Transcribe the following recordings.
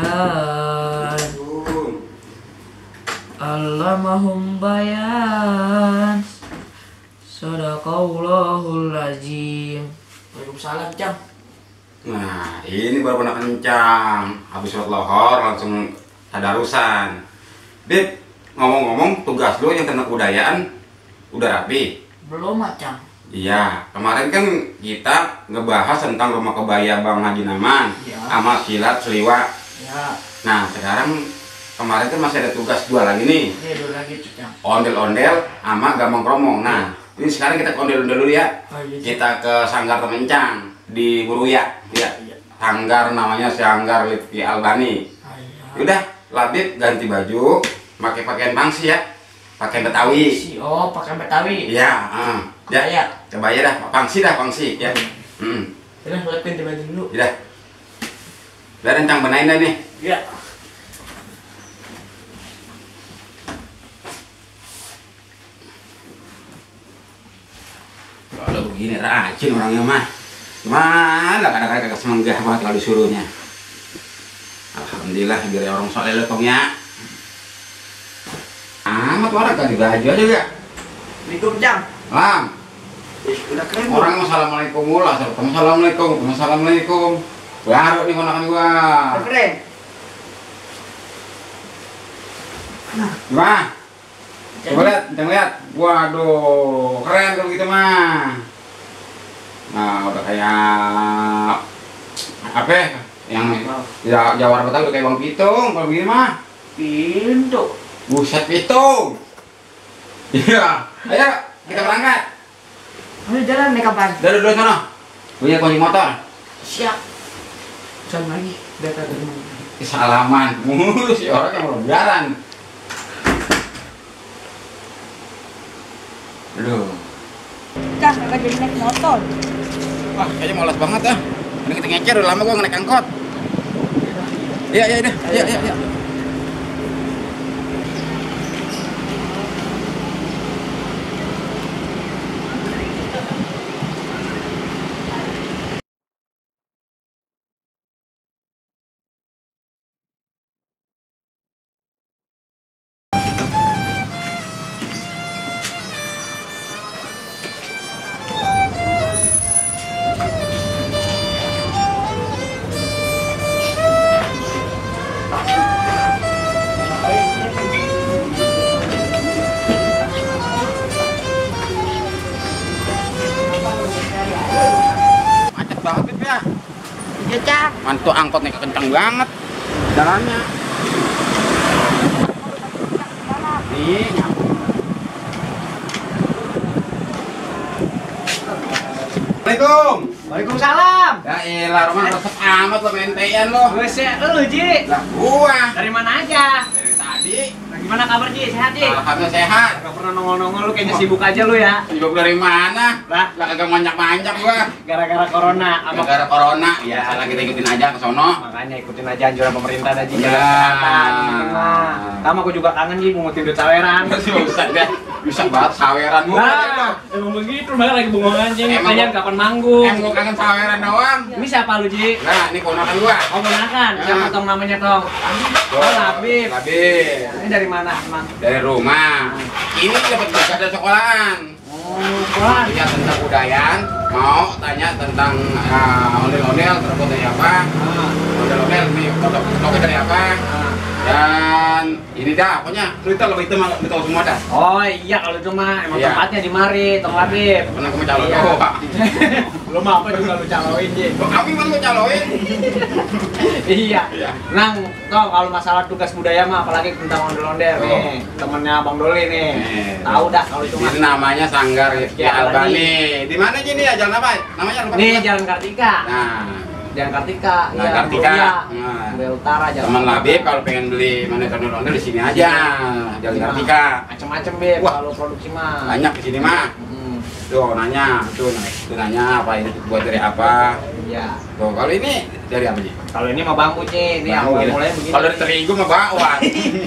Bayan, allamahum bayan, sadaqallahul azim. Waalaikumsalam, Cang. Nah, ini baru kena kencang. Habis sholat lohor langsung tadarusan. Bib, ngomong-ngomong, tugas lo yang tentang kebudayaan udah rapi? Belum, Cang. Iya, kemarin kan kita ngebahas tentang rumah kebaya Bang Haji Naman, Ya. sama silat seliwa. Ya, Nah, sekarang kemarin kan masih ada tugas dua lagi nih, ini dulu lagi tuh, Cang. ondel-ondel sama gambang kromong. Nah, ini sekarang kita ke ondel-ondel dulu ya. Oh, iya, Cang. Kita ke Sanggar Temencang di Buruya, ya. Iya. Sanggar namanya Sanggar Lutfi Albani. Ah, iya. Udah, Labib ganti baju, pakai pakaian pangsi ya, pakaian Betawi. Oh, pakai Betawi. Iya, ya, Kebaya. kebaya dah, pangsi ya. Udah, mulai ganti baju dulu. Udah. Udah rencang benain dah nih. Iya. Kalau begini rajin orangnya mah. Mana kadang-kadang kagak semanggah banget kalau disuruhnya. Alhamdulillah biar orang soleh letongnya. Amat orang ganti baju aja ya. Assalamualaikum, Cang. Lam, Udah keren, Bu. orang assalamualaikum mula, assalamualaikum. Baru nih ponakan gua. Udah keren. Gimana? Coba lihat, jangan lihat. Waduh, keren kalau gitu mah. Nah, udah kayak apa? Yang Jawara Betawi udah kayak Bang Pitung, kalau begini mah. Pintu. Buset Pitung. Iya, ayo kita berangkat. Ayo jalan nih kapan? Dari dulu sana. Punya kunci motor. Siap. Jalan lagi. Udah kagak rumah. Salaman. Si orang yang belum jalan. Aduh. Kak, kakak jadi naik motor. Wah, kayaknya malas banget ah. Ini kita ngecer udah lama gua nggak naik angkot. Iya, iya, iya, iya, iya, iya. Macet banget Bib, ya. Iya, Cang. Mantu angkot nih kencang banget jalannya. Nih, nyambung. Assalamualaikum. Waalaikumsalam. Ya elah, rumah resep amat lo mentean lo. Gue lu, Ji. Lah gua Dari mana aja? dari tadi. Nah, gimana kabar, Ji? Sehat, Ji? Alhamdulillah sehat. Gak pernah nongol-nongol, lu kayaknya sibuk aja lu ya. Sibuk dari mana? Lah, Lah kagak manjak-manjak gua. gara-gara corona. Gara-gara corona, ya salah kita ikutin aja ke sono. Makanya ikutin aja anjuran pemerintah dah, Ji. Ya. Jaga kesehatan. Nah, sama aku juga kangen, Ji. Mau tidur caweran. Bisa deh. Bisa banget saweran gua. Nah, emang begitu. Makanya lagi bengong aja. Emang Tanya gua- kapan manggung. Gua kangen saweran doang. Ini siapa lu, Ji? Nah, ini ponakan gua. Oh, ponakan. Ya. Siapa tong namanya, tong? Oh, Labib. Labib. Ini dari mana, emang? Dari rumah. Ini dapat tugas dari sekolahan. Oh, pulang. Tanya tentang kebudayaan, mau tanya tentang ondel-ondel, terbuat dari apa? Ondel-ondel nih, topik dari apa? Dan ini dah, pokoknya cerita kalau itu mah tahu semua dah. Oh iya, kalau itu mah emang Iya. tempatnya di mari, Tong Labib. Pernah kamu calon Iya. doa. Lu mah apa juga lu caloin, Ji. Kok kami mau caloin? Iya. Iya. Nang, Tong, kalau masalah tugas budaya mah apalagi tentang ondel-ondel Oh. nih. Temennya Bang Doli nih. Nih. Tahu dah kalau itu mah. Ini namanya Sanggar Lutfi Ya, Albani. Di mana aja nih ya? Jalan apa? Namanya apa? Nih Jalan Kartika. Nah, Jalan Kartika, Jalan iya, Kartika. Buruya. Nah. Buruya Utara Jalan. teman Labib kalau pengen beli monitor ondel di sini aja. Jalan Kartika. Macem-macem, Beb, Wah. kalau produksi mah. Banyak di sini mah. Hmm, Tuh nanya, tuh nanya apa ini buat dari apa? iya. Tuh kalau ini dari apa sih? Kalau ini mah bambu, Ci. Ini Bambu, awal ya. mulai begini. Kalau dari terigu mah bakwan.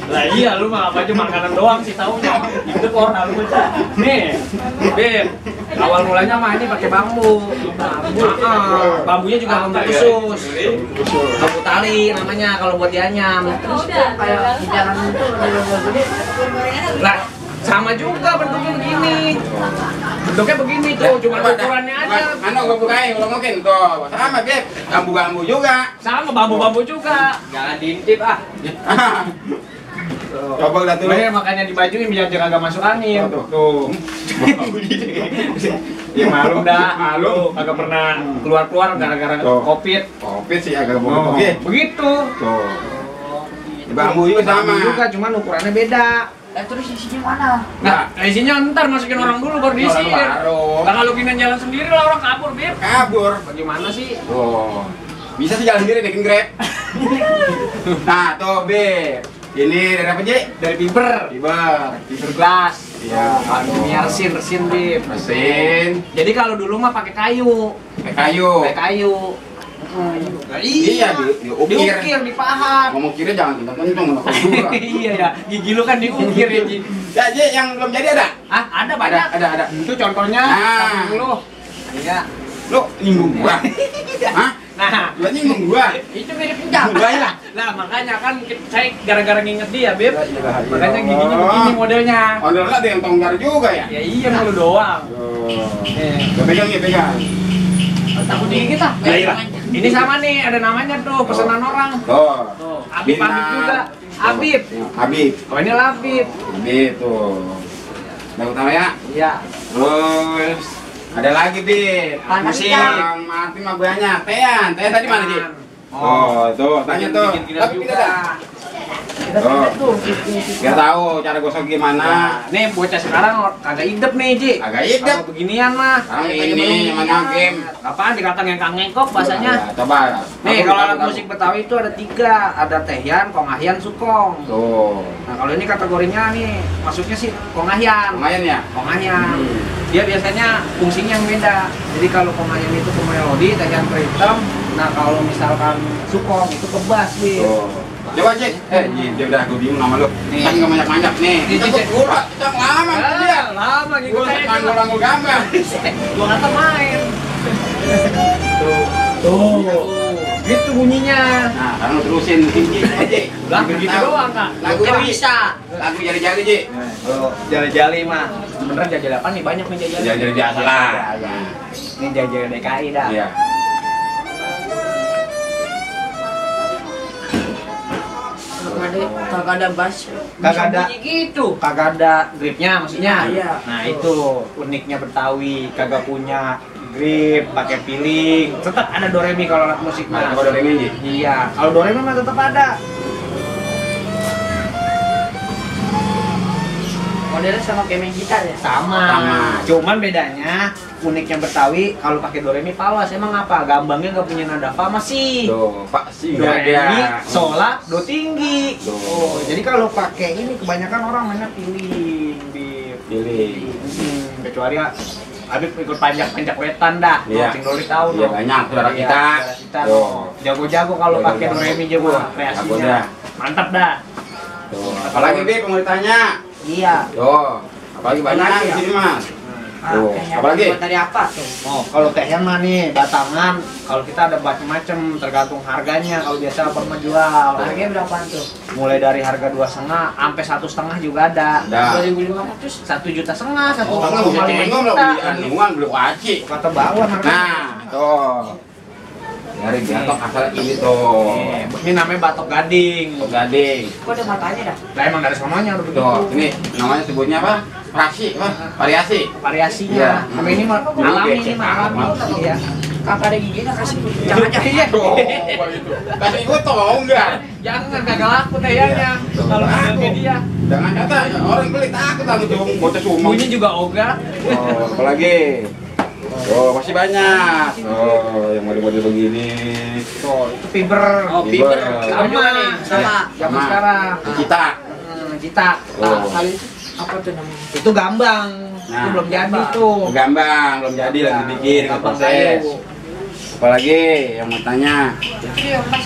Lah iya, lu mah baju makanan doang sih taunya. Itu corona lu baca. Nih, Bib. Awal mulanya mah ini pakai bambu. Bambunya juga bambu khusus. Bambu tali namanya kalau buat dianyam. Terus kayak jalan itu Lah, sama juga bentuknya begini. Bentuknya begini tuh, cuma ukurannya aja. Anu gua bukain kalau mungkin tuh. Sama, Beb. Bambu-bambu juga. Sama bambu-bambu juga. Jangan diintip ah. Coba lihat dulu. Makanya dibajuin biar kagak masuk angin. Tuh. Ya malu dah. Malu. Kagak pernah keluar-keluar gara-gara Tuh. Covid. Covid sih agak oke. Begitu. Tuh. Bambu juga sama. Bambu juga, cuman ukurannya beda. terus isinya mana? Nah, isinya ntar masukin orang dulu baru diisiin. Baru. Nah, kalau kita jalan sendiri lah orang kabur, Bib. Kabur. Bagaimana sih? Tuh. Bisa sih jalan sendiri bikin Grab. Nah, tuh, Beb. Ini dari apa, Ji? Dari fiber. Fiber glass. Iya. Ini resin, Bib. Mesin. Jadi kalau dulu mah pakai kayu. Pakai kayu. Nah, Iya, diukir. diukir, dipahat. Ngomong kira jangan kenceng-kenceng. Iya ya, gigi lu kan diukir ya, Ji. Ya, Ji, yang belum jadi ada? Ah, ada banyak. Ada. Itu contohnya. Nah. Lu. Iya. Lu nyinggung gua. Hah? Nah, Lu nyinggung gua. itu mirip penjam. Lah. Nah, makanya kan saya gara-gara nginget dia, Beb. La ilaha illallah. Makanya giginya begini modelnya. Modelnya ada yang tonggar juga ya? Ya iya, malu doang. Pegang ya, pegang. Takut digigit ah. Ya, iya. Ini sama nih, ada namanya tuh, pesanan orang. Tuh. Tuh, Habib juga. Habib. Habib. Oh, ini Labib. Habib tuh. Nah, utama ya. Iya. Terus ada lagi, Bib. Panas Musim ikan. yang mati mah banyak. Tean tadi mana, Ji? Oh, tuh, tanya tuh. Bikin Tapi juga. kita ada. Kita lihat tuh. Biar tahu cara gosok gimana. Nah, nih bocah sekarang kagak idep nih, Ji. Agak hidup. Kalau beginian mah. Sekarang ini namanya game. Apaan dikata ngengkang ngengkok bahasanya? Ya, coba. Nih, Aku kalau tahu, alat tahu. musik Betawi itu ada 3, ada tehyan, kongahyan, sukong. Tuh. Nah, kalau ini kategorinya nih, masuknya sih kongahyan. Lumayan ya? Kongahyan. Dia biasanya fungsinya yang beda. Jadi kalau kongahyan itu ke melodi, tehyan ke ritme. Nah, kalau misalkan sukong itu ke bass, Bi. Tuh. Coba, Cik. Ji, dia udah gue bingung nama lu. Nih. Kan nggak banyak-banyak nih. Nih, Kita Cik. gula. Kita lama dia. Lama gitu Gua saya nganggul-nganggul gambar. Gua kata main. Tuh. Gitu bunyinya. Nah, sekarang lu terusin Ji. Ji. Lah, begitu doang, Kak. Lagu Ya apa? bisa. Lagu jari-jari, Ji. Jali-jali mah. Beneran jali apa nih? Banyak nih jali-jali. Jari-jari biasa lah. Ini jali-jali DKI dah. Iya. Kagak ada bass. Kagak ada. Bunyi gitu. Kagak ada gripnya maksudnya. Iya. Nah, itu uniknya Betawi, kagak punya grip, pakai piling. Tetap ada do re mi kalau alat musik Nah, mah. coba dari ini, Ji. Iya, kalau do re mi mah tetap ada. Modelnya sama kayak main gitar ya? Sama. Cuman bedanya uniknya Betawi kalau pakai do re mi pawas. Emang apa? Gambangnya nggak punya nada fa masih. Tuh, Pak sih Do nggak re mi, ada. sol la, do tinggi. Tuh. Oh, jadi kalau pakai ini kebanyakan orang mainnya piling, Bib. Pilih. Kecuali ya Habib ikut panjak-panjak wetan dah. Iya. Cing Doli tahu Iya, no. banyak saudara Iya, kita. saudara kita Tuh. no. Jago-jago kalau Jago-jago. pakai do re mi jago Jago kreasinya. dah. Mantap dah. Tuh, apalagi Bib mau ditanya? Iya. Tuh, apalagi banyak Apalagi di ya? sini, Mas. Ah, Tuh, kayaknya apalagi? buat dari apa tuh? Oh, kalau tehnya mah nih batangan, kalau kita ada macam-macam tergantung harganya. Kalau biasa pernah jual. Harganya berapa tuh? Mulai dari harga 2,5 sampai 1,5 juga ada. Ada. 2.500. 1,5 juta, 1,5 Oh, nggak bisa bingung lo beli anuan, beli waci. Kata bawah harganya. Nah, tuh. Dari gatok asal ini tuh. Ini namanya batok gading. Tuh gading. Kok ada matanya dah? Lah emang dari semuanya udah begitu. Tuh, ini namanya sebutnya apa? Frasi, apa? Variasi. Variasinya. Iya. Sama ini mah Jadi alami, becek ini mah alami. amat. Iya. Kakak ada giginya kasih jangan Iya. Tuh, itu. Kasih gue tau enggak? Jangan kagak laku tehnya. Kalau Laku. model kayak dia. Jangan kata orang beli takut aku tuh bocah sumong. Bunyi juga ogah. Oh, apalagi? Oh, masih banyak. Oh, yang model-model begini. Tuh, itu fiber. Oh, fiber. Sama juga nih, sama. Zaman sekarang. Kita. Citak. Oh. Kali itu apa tuh namanya? Itu gambang. Itu belum jadi tuh. Gambang, belum jadi lagi bikin, Gambang proses. kayu. Apalagi yang mau tanya? Iya, mas.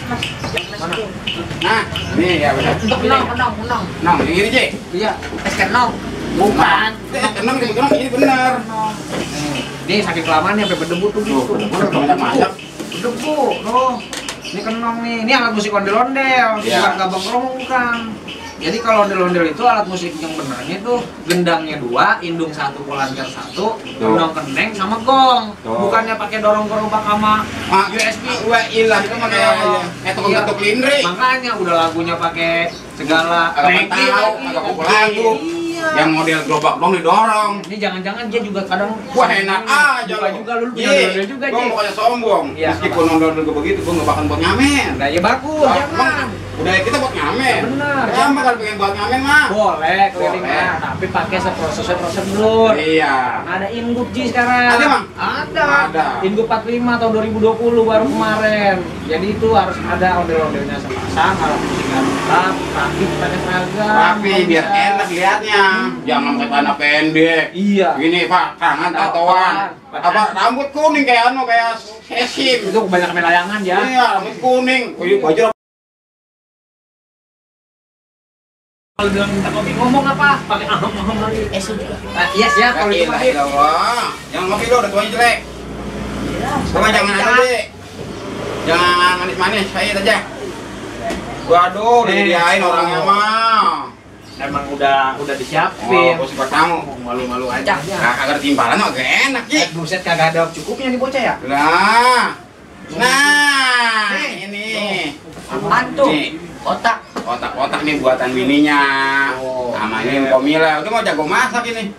Nah, ini ya benar. Untuk kenong. Nong, yang ini Ci. Iya, es kenong. Bukan. Nong ini benar. Ini sakit kelamaan ya, sampai berdebu tuh. Tuh, benar banyak macam. Berdebu, loh. Ini kenong nih. Ini alat musik ondel-ondel, Iya. bukan gabang kromong bukan. Jadi kalau ondel-ondel itu alat musik yang benernya itu gendangnya 2, indung 1, polanter 1, gendong keneng sama gong. Tuh. Bukannya pakai dorong gerobak sama USB. Wah, ilah itu mah kayak tukang-tukang lindri. Makanya udah lagunya pakai segala Agak tahu, agak kumpul lagu. Iya. Yang model gerobak dong didorong. Ini jangan-jangan dia juga kadang Wah, enak aja buka lu. juga lu punya Iya, ondel juga gua Ji. pokoknya sombong. Iya, Meskipun ondel-ondel gue begitu, gua nggak bakal buat ngamen. Nah, ya bagus, Ah, jangan. Bang, budaya kita buat ngamen. Benar. Sama kalau pengen buat ngamen mah. Boleh kelilingnya, Boleh. tapi pakai prosedur. Iya. Ada Ingup Ji sekarang. Ada, Bang? Ada. Ada. Ingup 45 tahun 2020 baru kemarin. Jadi itu harus ada ondel-ondelnya sepasang, alat musiknya lengkap, rapi, pakai seragam. Rapi Kalau biar bisa. enak lihatnya. Jangan pakai celana pendek. Iya. Gini Pak, tangan tatoan. Apa rambut kuning kayak kayak sesim. Itu kebanyakan layangan ya. Iya, rambut kuning. Baju Kalau bilang minta kopi ngomong apa? Pakai aham lagi. Iya siap kalau itu Pak. Jangan ngopi lo, udah tuanya jelek. Cuma jangan ada deh. Jangan manis-manis, pahit aja. Waduh, udah diain orangnya mah. Emang udah disiapin. Oh, bos tamu. Malu-malu aja. Agar timpalan agak enak, Ji. Buset kagak ada cukupnya nih bocah ya? Nah, ini. Apaan tuh? Nih, Otak. otak-otak nih buatan bininya. Oh. Sama ini Komila, udah mau jago masak ini.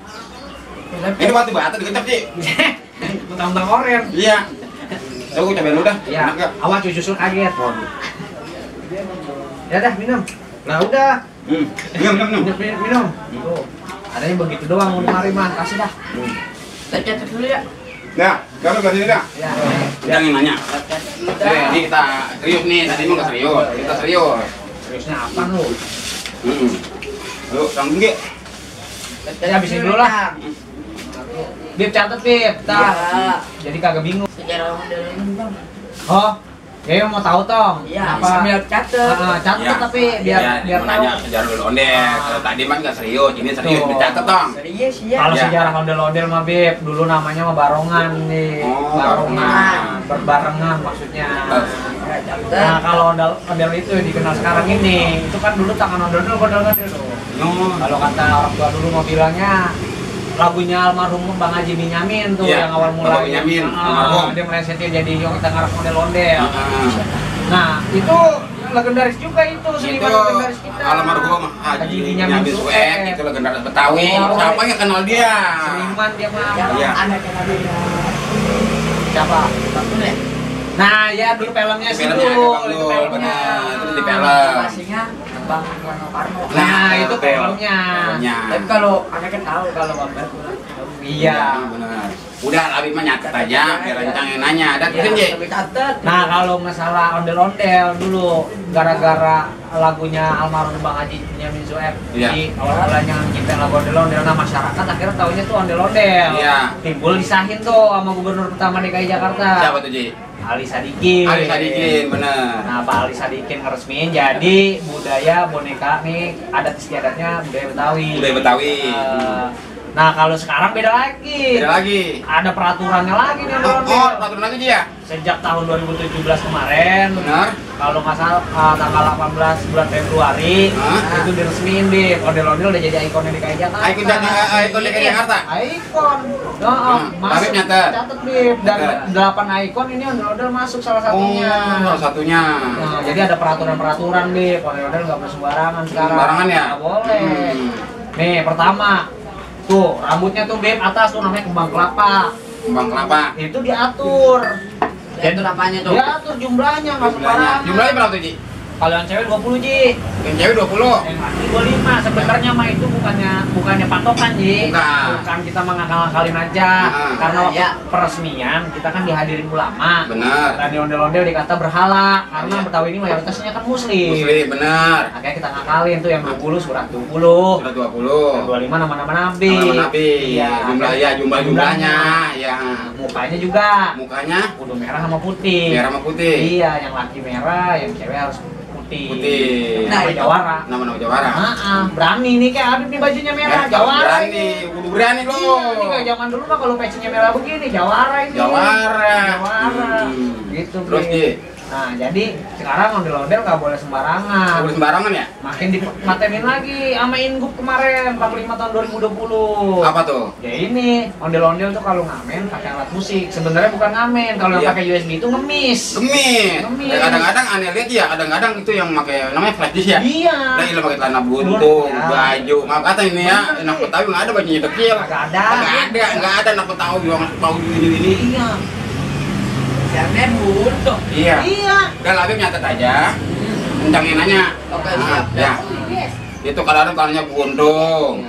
Ini batu bata dikecap, Ji. Mentang-mentang oren. Iya. Coba cobain lu dah. Iya. Enak gak? Awas susul kaget. Ya dah minum. Nah udah. Minum. Minum. Tuh. Adanya begitu doang udah mari mah kasih dah. Catat dulu ya. Nah, kamu ke sini dah. Ya. Jangan yang nanya. Catat dulu Ini kita serius nih, tadi mah nggak serius. Kita serius. Seriusnya apa lu? Ayo, tanggung Gi. Jadi habisin dulu lah. Bib catet Bib. Tar. Iya. Jadi kagak bingung. Sejarah model ini bang. Oh. Ya mau tahu tong. Iya, Apa? sambil catet. Catet tapi biar mau tahu. nanya sejarah ondel. Kalau tadi mah nggak serius, ini serius. Tuh. Dicatat dong. Serius ya. Kalau Iya. sejarah ondel-ondel mah Bib, dulu namanya mah barongan nih. Oh, Barongan, berbarengan maksudnya. Ya, catet. Nah, kalau ondel itu dikenal sekarang ini, itu kan dulu tangan ondel-ondel gondel-gondel tuh. Kalau kata orang tua dulu mau bilangnya lagunya almarhum Bang Haji Binyamin tuh Iya, yang awal Bapak mulai. Binyamin, almarhum. Dia melesetnya jadi yang kita ngarep ondel-ondel. Heeh. Nah, itu legendaris juga itu Itu seniman legendaris kita. almarhum Haji Binyamin Sueb, itu legendaris Betawi. Oh. Siapa yang kenal dia? Seniman dia mah. Yang Iya. anaknya tadi. Siapa? Betul ya. Nah, ya dulu filmnya sih Filmnya dulu, Bang itu Dul, filmnya. benar. Itu di film. Pastinya Bang Rano Karno. Nah, itu betul. filmnya. Filmnya. Tapi kalau anaknya tahu kalau Bang kurang. Iya. Benar. Udah, Labib mah nyatet aja, biar rencang yang nanya. Ada Ya, tulisin, Ji. tapi catet. Nah, kalau masalah ondel-ondel dulu gara-gara lagunya almarhum Bang Haji Binyamin Sueb. Iya. Jadi awal mulanya nyiptain lagu ondel-ondel, nah masyarakat akhirnya taunya tuh ondel-ondel. Iya. Timbul disahin tuh sama gubernur pertama DKI Jakarta. Siapa tuh, Ji? Ali Sadikin. Ali Sadikin, bener. Nah, Pak Ali Sadikin ngeresmiin jadi budaya boneka nih adat istiadatnya budaya Betawi. Budaya Betawi. Nah, kalau sekarang beda lagi. Beda lagi. Ada peraturannya lagi nih ondel-ondel. Oh, peraturan lagi, Ji ya? Sejak tahun 2017 kemarin, Benar. kalau nggak salah tanggal 18 bulan Februari Hah? itu diresmiin deh, ondel-ondel udah jadi ikonnya DKI Jakarta. Ikon DKI Jakarta? Ikon. Habib nyatet. Catet Bib. Dan Nyatet. 8 ikon ini ondel-ondel masuk salah satunya. Oh, salah satunya. Nah, jadi ada peraturan-peraturan Bib, ondel-ondel nggak boleh sembarangan sekarang. Sembarangan ya? Nggak boleh. Nih, pertama, tuh rambutnya tuh Bib atas tuh namanya kembang kelapa. Kembang kelapa. Itu diatur. Itu apanya tuh? Diatur jumlahnya nggak sembarangan. Jumlahnya berapa tuh, Ji? Kalau yang cewek 20 Ji. Yang cewek 20. Yang laki 25. Sebenarnya mah itu bukannya patokan Ji. Bukan kita mengakal-akalin aja. Karena waktu peresmian kita kan dihadirin ulama. Benar. Dan di ondel-ondel dikata berhala karena Betawi ini mayoritasnya kan muslim. Muslim, benar. Makanya kita ngakalin tuh yang 20 surat 20. Surat 20. Yang 25 nama-nama nabi. Nama Nabi. Iya. Jumlahnya. Ya. Mukanya juga. Mukanya kudu merah sama putih. merah sama putih. Iya, yang laki merah, yang cewek harus putih. Putih. Nama jawara. Nama jawara. Berani nih kayak Habib nih bajunya merah, jawara. Berani, kudu berani lo. Iya, ini kayak zaman dulu mah kalau pecinya merah begini, jawara ini. Jawara. Gitu, Terus Bi. Ji. Nah, jadi sekarang ondel-ondel nggak boleh sembarangan. Boleh sembarangan ya? Makin dimatenin lagi sama Ingup kemarin 45 tahun 2020. Apa tuh? Ya ini, ondel-ondel tuh kalau ngamen pakai alat musik. Sebenarnya bukan ngamen, kalau yang Iya. pakai USB itu ngemis. Gemis. Gemis. Kadang-kadang aneh lihat ya, kadang-kadang itu yang pakai namanya flash disk ya. Iya. Nah, ini pakai celana buntung, Ya. baju. Maaf kata ini ya, Bener, anak Betawi nggak ada bajunya kecil. Nggak ada. Nggak ada anak Betawi yang tahu ini. Iya. Jangan bodoh. Iya. Iya. Udah Labib nyatet aja. Kencangin nanya. Oke, Nah, siap. ya. Itu kadang-kadang kalanya buntung.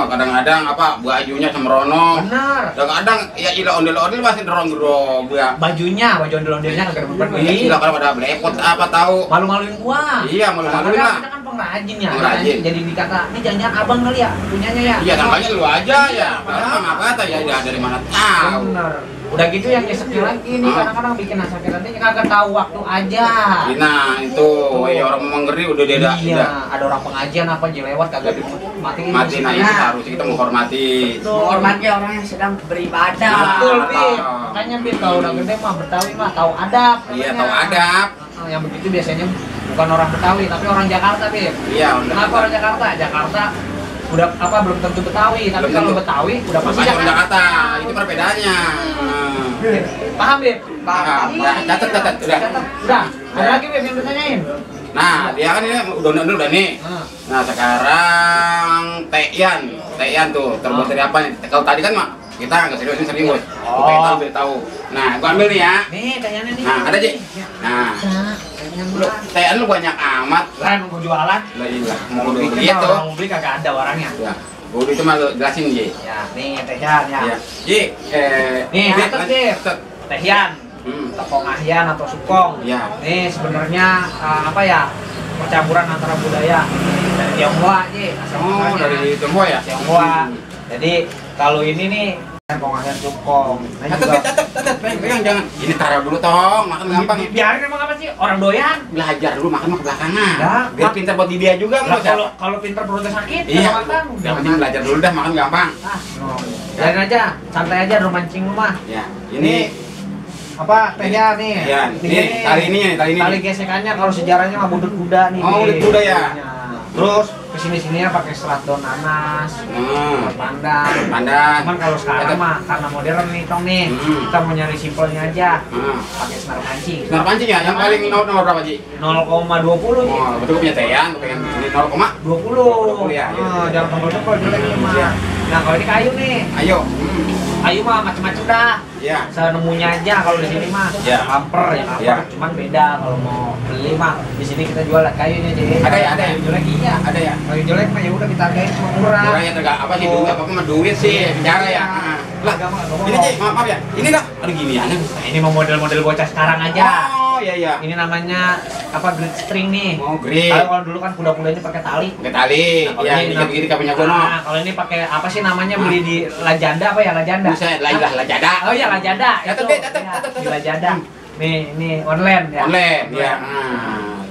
Kadang-kadang apa bajunya sembrono. Benar. Kadang-kadang ya ilah ondel-ondel masih dorong-dorong ya. Bajunya, baju ondel-ondelnya kagak Iya, berbeda. ilah kalau pada belepot apa tahu. Malu-maluin gua. Iya, malu-maluin Kadang-kadang lah. kita kan pengrajin ya. Pengrajin. Jadi dikata, ini jangan-jangan abang kali ya punyanya ya. Iya, sangkanya lu aja ya. Karena nggak kata ya, dari mana tahu. Bener. Udah gitu yang nyeseknya lagi nih, kadang-kadang bikin sakit nanti kagak tahu waktu aja. Nah, itu ya orang memang ngeri udah dia Iya, ada orang pengajian apa aja lewat kagak dimatiin. mati. Nah, itu harusnya kita menghormati. Menghormati orang yang sedang beribadah. Betul, Bi. Betul. Makanya Bi kalau udah gede mah Betawi mah tahu adab. Iya, katanya. tahu adab. Yang begitu biasanya bukan orang Betawi tapi orang Jakarta, Bi. Iya, udah. Kenapa orang Jakarta? Jakarta udah apa belum tentu Betawi, tapi Belum kalau tentu. Betawi udah pasti Pasti Jakarta. Jakarta. Itu perbedaannya. Paham, Bib? Paham. Iya. Catat, udah. Udah. Ada lagi, Bib, yang ditanyain? Nah, dia kan ini udah nih. Nah, sekarang Teyan tuh terbuat dari apa nih? Kalau tadi kan mak kita nggak serius, ini serius. Oh. Kita tahu, biar tahu. Nah, gua ambil nih ya. Nih, tanyanya nih. Nah, ada Ji. Nah, lu Teyan lu banyak amat. Lah, nunggu jualan. Lah iya, mau Bikin beli gitu. orang mau beli kagak ada orangnya. Ya, udah itu mah lu jelasin Ji. Ya, nih Tehyan ya. Ya. Ji, Nih, Bib, catet, Bib. catet. Tehyan, tepung ahyan atau sukong. Ya. Nih sebenarnya apa ya? Percampuran antara budaya dari Tionghoa, Ji. Asal Oh, muasalnya. dari Tionghoa ya? Tionghoa. Jadi kalau ini nih tepung ahyan sukong. Nah, juga Catet, pegang jangan. Ini taruh dulu tong, makan gampang. biarin emang apa sih? Orang doyan. Belajar dulu makan mah ke belakangan. Ya, Biar pintar buat dia juga Lah, nggak kalau pinter perutnya sakit, Iya. nggak makan. Yang penting belajar dulu dah makan gampang. Biarin aja, santai aja rumah mancing rumah. Ya, Ini ini apa tehnya nih? ya, ini tali ini. Tali gesekannya kalau sejarahnya mah budut kuda nih. Oh, Dik. budut kuda ya? Iya. Terus kesini-sininya pakai serat daun nanas, serat pandan. Pandan. Cuman kalau sekarang mah karena modern nih tong nih, kita mau nyari simpelnya aja. Pakai senar pancing. Senar pancing ya, yang paling nomor berapa Ji? 0,20 Ji. Oh, betul gue punya Teyan, gue pengen ini 0, 20 ya. jangan tebel-tebel jelek ini mah. Nah kalau ini kayu nih, Ayo. kayu mah macam-macam dah. Ya. Senemunya aja kalau di sini mah. Ya. Hamper ya, Ya. cuman beda kalau mau beli mah. Di sini kita jual kayunya jadi. Ada ya, ada ya? Kayu jelek iya. Ada ya? Kayu jelek mah ya udah kita hargain cuma murah. Murah ya tergak apa sih duit apa mah duit sih bicara ya. Lah, Agama, agama. ini Ji, maaf ya. Ini dah. Aduh gini aja. Nah, ini mau model-model bocah sekarang aja. Oh, iya iya. Ini namanya apa grid string nih. Mau green. Kalau dulu kan kuda-kudanya pakai tali. Pakai tali. Nah, Ya, ini kayak begini kayak punya gue no. Nah, kalau ini pakai apa sih namanya beli di Lajanda apa ya Lajanda? Buset, lah Lajada. Oh iya Lajada. Catat, itu. Be, catat, Ya, catat, di catat. Lajada. Nih, ini online ya. Online, ya.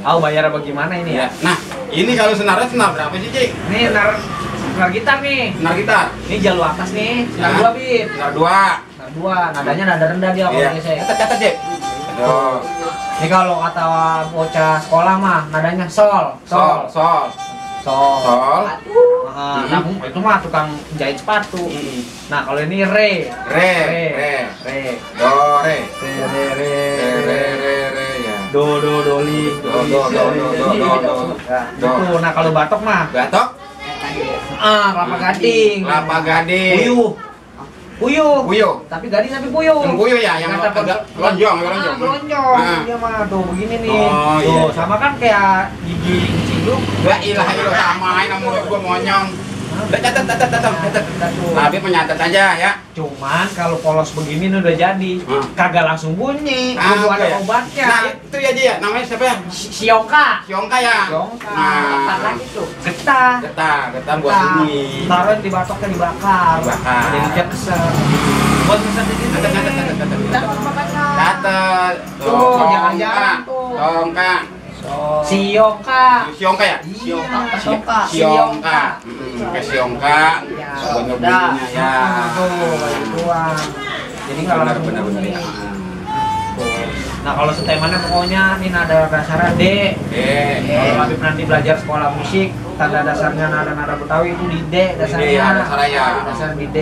Tahu bayar apa gimana ini ya? Ya. Nah, ini kalau senarnya senar berapa sih, Ci? Ini senar gitar nih. Senar gitar. Ini jalur atas nih, senar Ya. 2 bit. Senar 2. Senar 2, nadanya nada rendah dia kalau Iya. biasanya. Catat, Ci. Aduh. Ini kalau kata bocah sekolah mah nadanya sol. Sol. Nah, itu mah tukang jahit sepatu. Nah, kalau ini re. Re. Do, re. Re, ya. Do li. Do. Ya, gitu. Nah, kalau batok mah Batok. kelapa gading. Kelapa gading. Puyuh. Puyuh. Puyuh. Tapi gadis tapi puyuh. Yang puyuh ya, yang Kata agak lonjong, lonjong. Lonjong. Ah. Dia mah tuh begini nih. Oh, Tuh, iya. sama kan kayak gigi kucing lu. La ilaha illallah, samain sama mulut gua monyong. Udah catat. Tapi menyatat aja ya. Cuman kalau polos begini nih udah jadi, kagak langsung bunyi. Ah, Kudu ada ya. obatnya. Nah, itu ya Ji ya. Namanya siapa ya? Siongka. Siongka ya. Siongka. Nah, Apa lagi tuh? Getah. getah buat bunyi. Taruh di batoknya dibakar. Dibakar. Jadi dia kesel. Buat pesan di sini. Catat. Catat makanya. Catat. Tuh, jangan-jangan tuh. Siongka. Siongka. Siongka ya? Siongka. Siongka. Ke Siongka. Ya, Buat udah. ngebunyinya ya. Tuh, ituan. Jadi kalau Benar ya. Nah kalau setemannya pokoknya ini nada dasarnya D. Kalau Habib nanti belajar sekolah musik, tanda dasarnya nada-nada Betawi itu di D dasarnya. Iya, dasarnya ya. Dasar di D.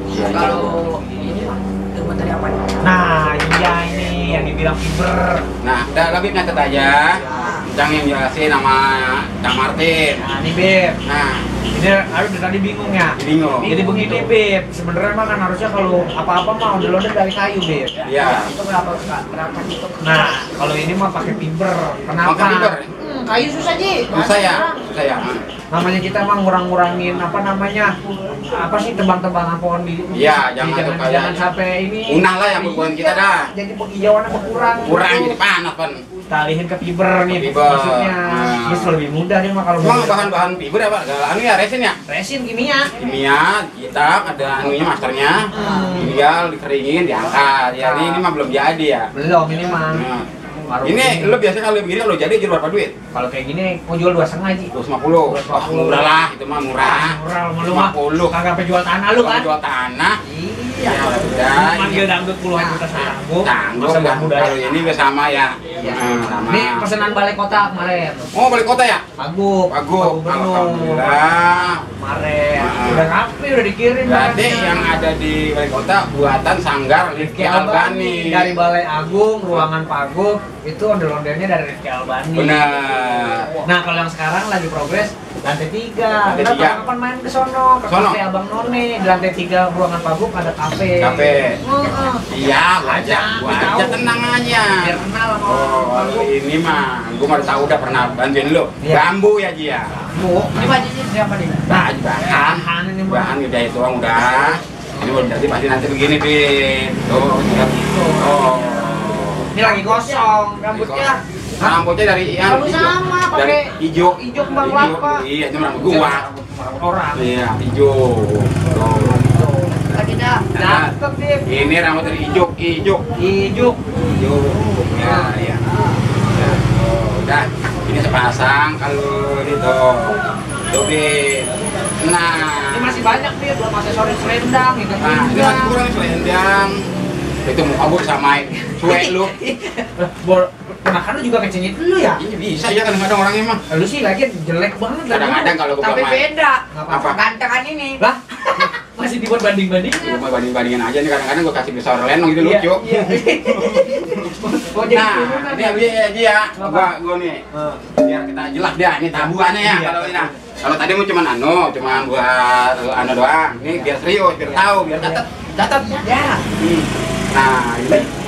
Iya, Kalau ini mah ilmu dari apa? Nah iya ini yang dibilang fiber. Nah, udah lebih nyatet aja. Cang yang jelasin sama Cang Martin. Nah ini Beb. Nah, Ini Habib dari tadi bingung ya. bingung. Jadi begini Beb, sebenarnya mah kan harusnya kalau apa-apa mah ondel-ondel dari kayu Beb. Iya. Itu berapa gitu? Nah kalau ini mah pakai fiber. Kenapa? Pakai fiber? Kayu susah Ji. Susah ya? Susah ya? Namanya kita mah ngurang-ngurangin apa namanya? Apa sih tebang-tebangan pohon di? Iya, jangan tuh kayak- jangan sampai ini. Unah lah yang berbuat kita dah. Jadi penghijauannya berkurang. Kurang jadi panas kan. Kita alihin ke fiber nih Fiber. maksudnya. Nah. Terus lebih mudah dia mah kalau Emang mau- bahan-bahan fiber apa? Anu ya, resin ya? resin kimia. Kimia, kita ada anunya masternya. Tinggal dikeringin, diangkat. Ya, ini mah belum jadi ya. Belum ini mah. Nah, Baru ini lo biasa kalau begini kalau jadi jual berapa duit? kalau kayak gini mau jual 2,5 Ji. 250. Wah, murah lah, itu mah murah. Murah lu mah. 50. Kagak sampai jual tanah lu kan. Kalau jual tanah, Iya. ya udah. Manggil dangdut puluhan juta sanggup. Tanggung Masa lah. budaya. Kalau ini udah sama ya. Iya. Sama. Ini pesanan balai kota kemarin. Oh, balik kota ya? Pagup. Bagus. Pak Gubernur. Alhamdulillah. Kemarin. Ah. Udah rapi, udah dikirim. Jadi barangnya. yang ada di balik kota buatan Sanggar Rifki Albani. Dari Balai Agung, ruangan Pagup, itu ondel-ondelnya dari Rifki Albani. Benar. Nah, kalau yang sekarang lagi progres lantai 3. Lantai Kita 3. kapan main ke sono, ke Sono. kafe Abang None. Di lantai 3 ruangan Pagup ada kafe. Kafe. Heeh. Iya, gua aja tenang aja. Biar kenal sama Oh, orang kalau Pagup. ini mah gua mah tahu udah pernah bantuin lu. Iya. Bambu ya, Ji ya. Bu, ini bajunya siapa nih? Nah, bahan. Bahan ini mah. Bahan ngejahit doang udah. Ini udah jadi pasti nanti begini, Bin. Tuh, lihat. Oh. Ini lagi kosong rambutnya. Rambutnya dari yang Rambut hijau. sama, Dari pakai hijau. hijau kembang Hijau. kelapa. Iya, cuma rambut gua. Orang. Iya, hijau. Tuh. Lagi dah. Cakep dia. Ini rambut dari hijau. Hijau. Hijau. Ya, ya. Ya, oh, udah. Ini sepasang kalau itu. Tuh, Bin. Ini Nah. masih banyak dia belum aksesoris selendang, ikat Nah, ini pinggang. masih kurang selendang. Itu muka gua samain. Cuek lu. Ponakan lu juga kecengit lu ya? Ini bisa ya kadang-kadang orangnya mah. Lu sih lagi jelek banget kan? Kadang-kadang kalau gua Tapi main. beda. Apa? Gantengan ini. Lah, masih dibuat banding-bandingnya. Gua banding-bandingin aja nih kadang-kadang gua kasih besar lenong gitu Iya, lucu. iya. Oh, jadi Nah, turunan ini ya? aja ya. Apa? Gua nih. Biar kita jelas dia, ini tabuhannya ya Iya. kalau ini. Nah. Kalau tadi mau cuman buat anu doang. Ini biar serius, biar tahu, biar catat. Ya. Nah,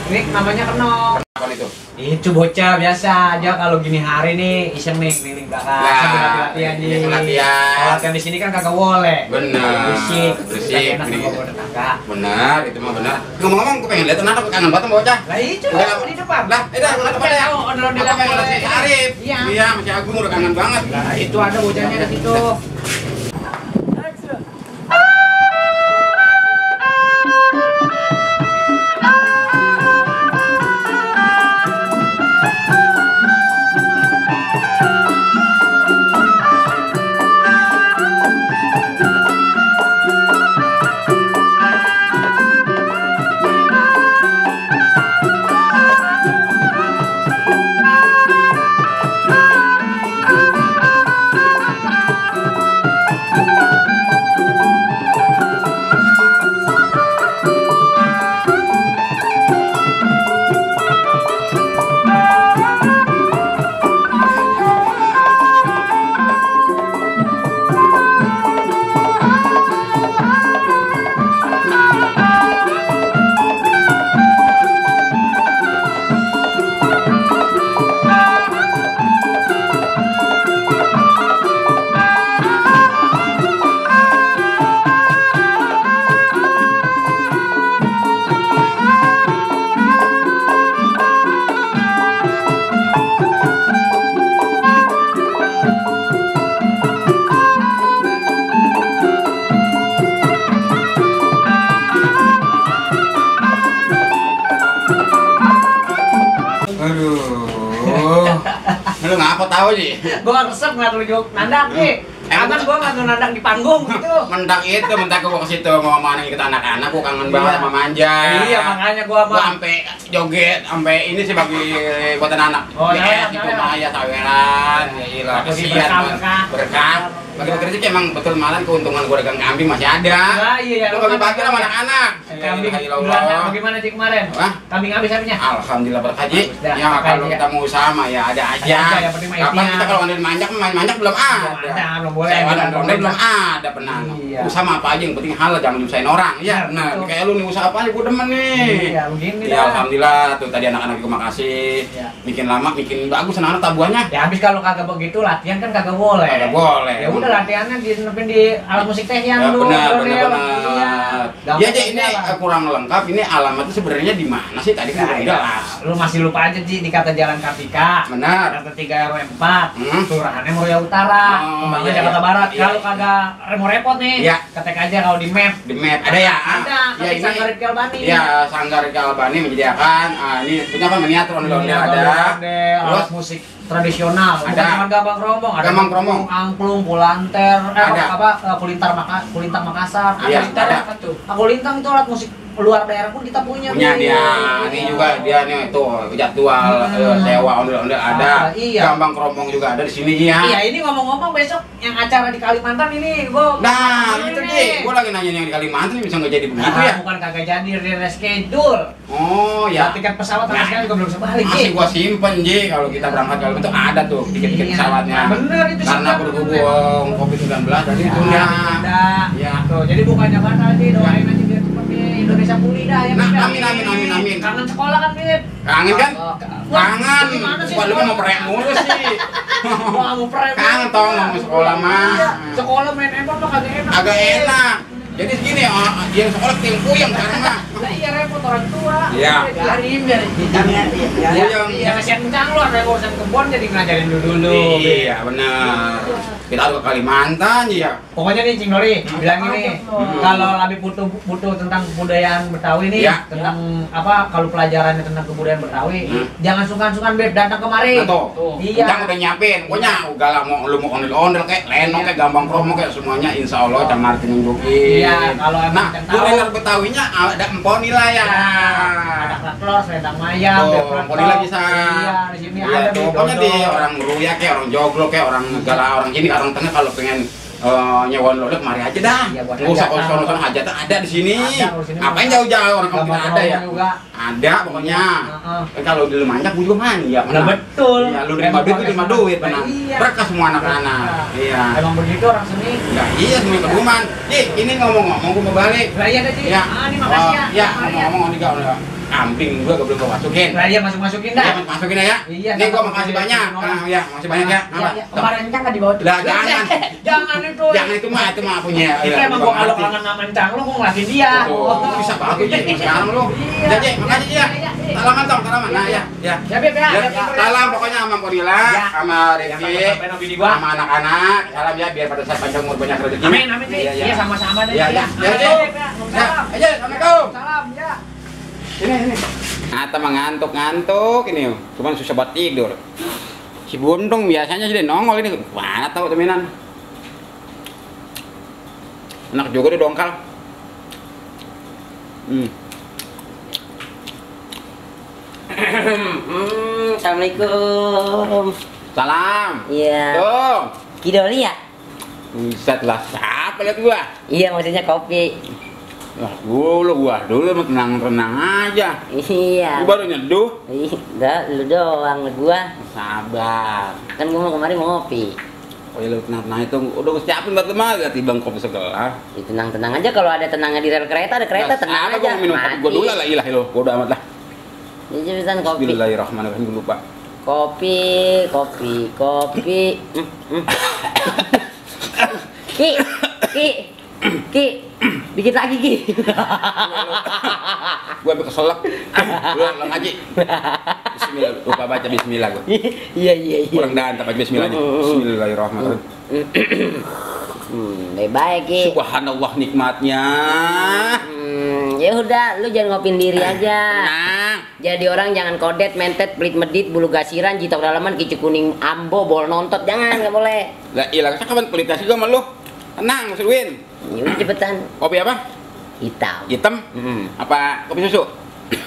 Ini namanya kenok. apa itu? Itu bocah biasa aja kalau gini hari nih iseng nih keliling belakang Nah, sambil latihan iya, nih. latihan. Kalau latihan di sini kan kagak boleh. Bener. Berisik. Berisik, Enak berisik. sama tetangga. Benar, itu mah benar. Ngomong-ngomong, gua pengen lihat anak kangen banget sama bocah. Lah itu Udah, di depan. Lah, itu ada pada ya. Oh, ondel-ondel Apa pengen lihat si boleh. Arif? Iya. Iya, masih Agung udah kangen banget. Nah, itu ada bocahnya di situ. tahu sih. Gua resep ngeliat lu nandak nih. Kangen gua ngeliat lu nandak di panggung gitu. Mentak gua ke situ mau mana ikut anak-anak, gua kangen banget sama manja. Iya, makanya gua sampai joget, sampai ini sih bagi buat anak. Oh, ya, itu mah ya taweran, ya ilah kesian berkah. Bagi rezeki emang betul malam keuntungan gua dagang kambing masih ada. Nah, iya. Lu bagi-bagi sama anak-anak. Kambing bagaimana sih kemarin? Kambing habis habisnya? Alhamdulillah berkaji. Ya kalau kita mau usaha mah ya ada aja. Kapan kita kalau ngambil manjak belum ada. Belum boleh. Belum ada pernah. Usaha apa aja yang penting halal, jangan nyusahin orang. Ya, nah kayak lu nih usaha apa aja gua demen nih. Iya, begini ya alhamdulillah tuh tadi anak-anak gua makasih. Bikin lama, bikin bagus anak-anak tabuhannya. Ya habis kalau kagak begitu latihan kan kagak boleh. Kagak boleh. Ya udah latihannya di alat musik teh yang dulu. Benar. Ya jadi ini kurang lengkap. Ini alamatnya sebenarnya di mana sih tadi kan jelas. Lu masih lupa aja Ji di kata Jalan Kartika. Benar. Kata 3 RW 4. Kelurahannya Muria Utara. Kembangnya Jakarta Barat. Kalau kagak mau repot nih. Ketek aja kalau di map. Di map ada ya? Ada. Ya ini Sanggar Rifki Albani. Ya Sanggar Rifki Albani menyediakan. Ini punya apa miniatur ondel-ondel ada. Alat musik tradisional, bukan cuma gambang kromong, ada gambang kromong, angklung, pulanter, kulintar Makassar, ada tuh. Kulintang itu alat musik luar daerah pun kita punya dia, ini juga dia nih itu jadwal sewa ondel-ondel ada, gambang kromong juga ada di sini ya. Iya ini ngomong-ngomong besok yang acara di Kalimantan ini gua. Nah itu Ji, gua lagi nanya yang di Kalimantan bisa nggak jadi begitu ya? Bukan kagak jadi reschedule. Oh ya. Tiket pesawat sama sekali juga belum sebalik. Masih gua simpen Ji, kalau kita berangkat kalau itu ada tuh tiket pesawatnya. Bener itu karena berhubung COVID-19 tadi ditunda. Ya. Tuh jadi bukannya batal Ji, doain aja biar seperti Indonesia pulih dah ya. Nah, amin. Kangen sekolah kan, Bib? Kangen kan? Kangen. Wah, lu mau prek mulu sih. Wah, mau prek. Kangen tau mau sekolah mah. Sekolah main handphone mah kagak enak. Agak enak. Jadi segini, yang sekolah tim puyeng sekarang mah. Nah, iya repot orang tua. Iya. Biarin ya kasihan kencang lu ada urusan kebun jadi ngajarin dulu. Iya, benar. Kita harus ke Kalimantan ya. Pokoknya nih Cing Nori bilang ini kalau lebih butuh tentang kebudayaan Betawi nih, tentang apa kalau pelajarannya tentang kebudayaan Betawi, jangan sungkan-sungkan Beb datang kemari. Iya. Kita udah nyiapin. Pokoknya udah lu mau ondel-ondel kayak lenong kayak gambang kromong kayak semuanya insya Allah Cang Martin nunjukin. Iya, kalau emang kuliner Betawinya ada emponila ya. Ada klaklor, selendang mayang, emponila bisa. Iya, di sini ada. Pokoknya di orang Meruya kayak orang Joglo kayak orang Gala, orang sini orang tengah kalau pengen nyewa lodok mari aja dah. Nggak usah kalau hajatan ada di sini. Ngapain jauh-jauh orang kampung kita ada ya? Ada pokoknya. Kalau di Lemanjak gue juga manja. Betul. Ya lu terima duit benar. Berkah semua anak-anak. Iya. Emang begitu orang seni. Ya iya semua kebuman. Ji, ini ngomong-ngomong gue mau balik. Lah iya Ji. Ya. Ini makasih ya. Ya, ngomong-ngomong nih udah kambing gua belum gua masukin. Lah iya masukin dah. Ya, masukin ya. Iya. Nih gua makasih banyak. Ya, makasih banyak ya. Kemarin kan enggak dibawa. Lah jangan. Jangan itu. Jangan itu mah punya. Itu emang gua kalau kangen sama Encang lu gua ngelatin dia. Bisa bagus ya sekarang lu. Jadi makasih ya. Salaman dong, salaman. Nah ya. Ya Beb ya. Salam pokoknya sama Ponila, sama Rifki, sama anak-anak. Salam ya biar pada saat panjang umur banyak rezeki. Amin amin sih. Iya sama-sama deh. Ya. Ya. Aja, Assalamualaikum. Salam ya. Ini. Ata mah ngantuk ini, cuman susah buat tidur. Si Buntung biasanya sih nongol ini, mana tahu temenan. Enak juga dia dongkal. Assalamualaikum. Salam. Iya. Dong. Kidoli ya? Buset lah, siapa lihat gua? Iya, maksudnya kopi. Wah, gua dulu mah tenang-tenang aja. Iya. Gua baru nyeduh. Enggak, lu doang gua. Sabar. Kan gua mau kemarin mau ngopi. Oh ya lu tenang-tenang itu udah gua siapin buat lu mah, tibang kopi segelas. Ya, tenang-tenang aja kalau ada tenangnya di rel kereta, ada kereta tenang aja. Gua minum kopi gua dulu lah, ilah lu. Gua udah amat lah. Jadi cepetan kopi. Bismillahirrahmanirrahim, gua lupa. Kopi. Ki. Dikit lagi Ki. Gua sampai keselak. Lu ngaji. Bismillah, lupa baca bismillah gua. Iya. Kurang dantap baca bismillah aja. Bismillahirrahmanirrahim. Baik Ki. Subhanallah nikmatnya. Ya udah, lu jangan ngopin diri aja. Tenang. Jadi orang jangan kodet, mentet, pelit medit, bulu gasiran, jitau dalaman, kicik kuning, ambo, bol nontot, jangan, nggak boleh. Lah iya, saya kapan pelitasi juga sama lu. Tenang, Mas Edwin. Ya udah cepetan. Kopi apa? Hitam. Hitam? Apa kopi susu?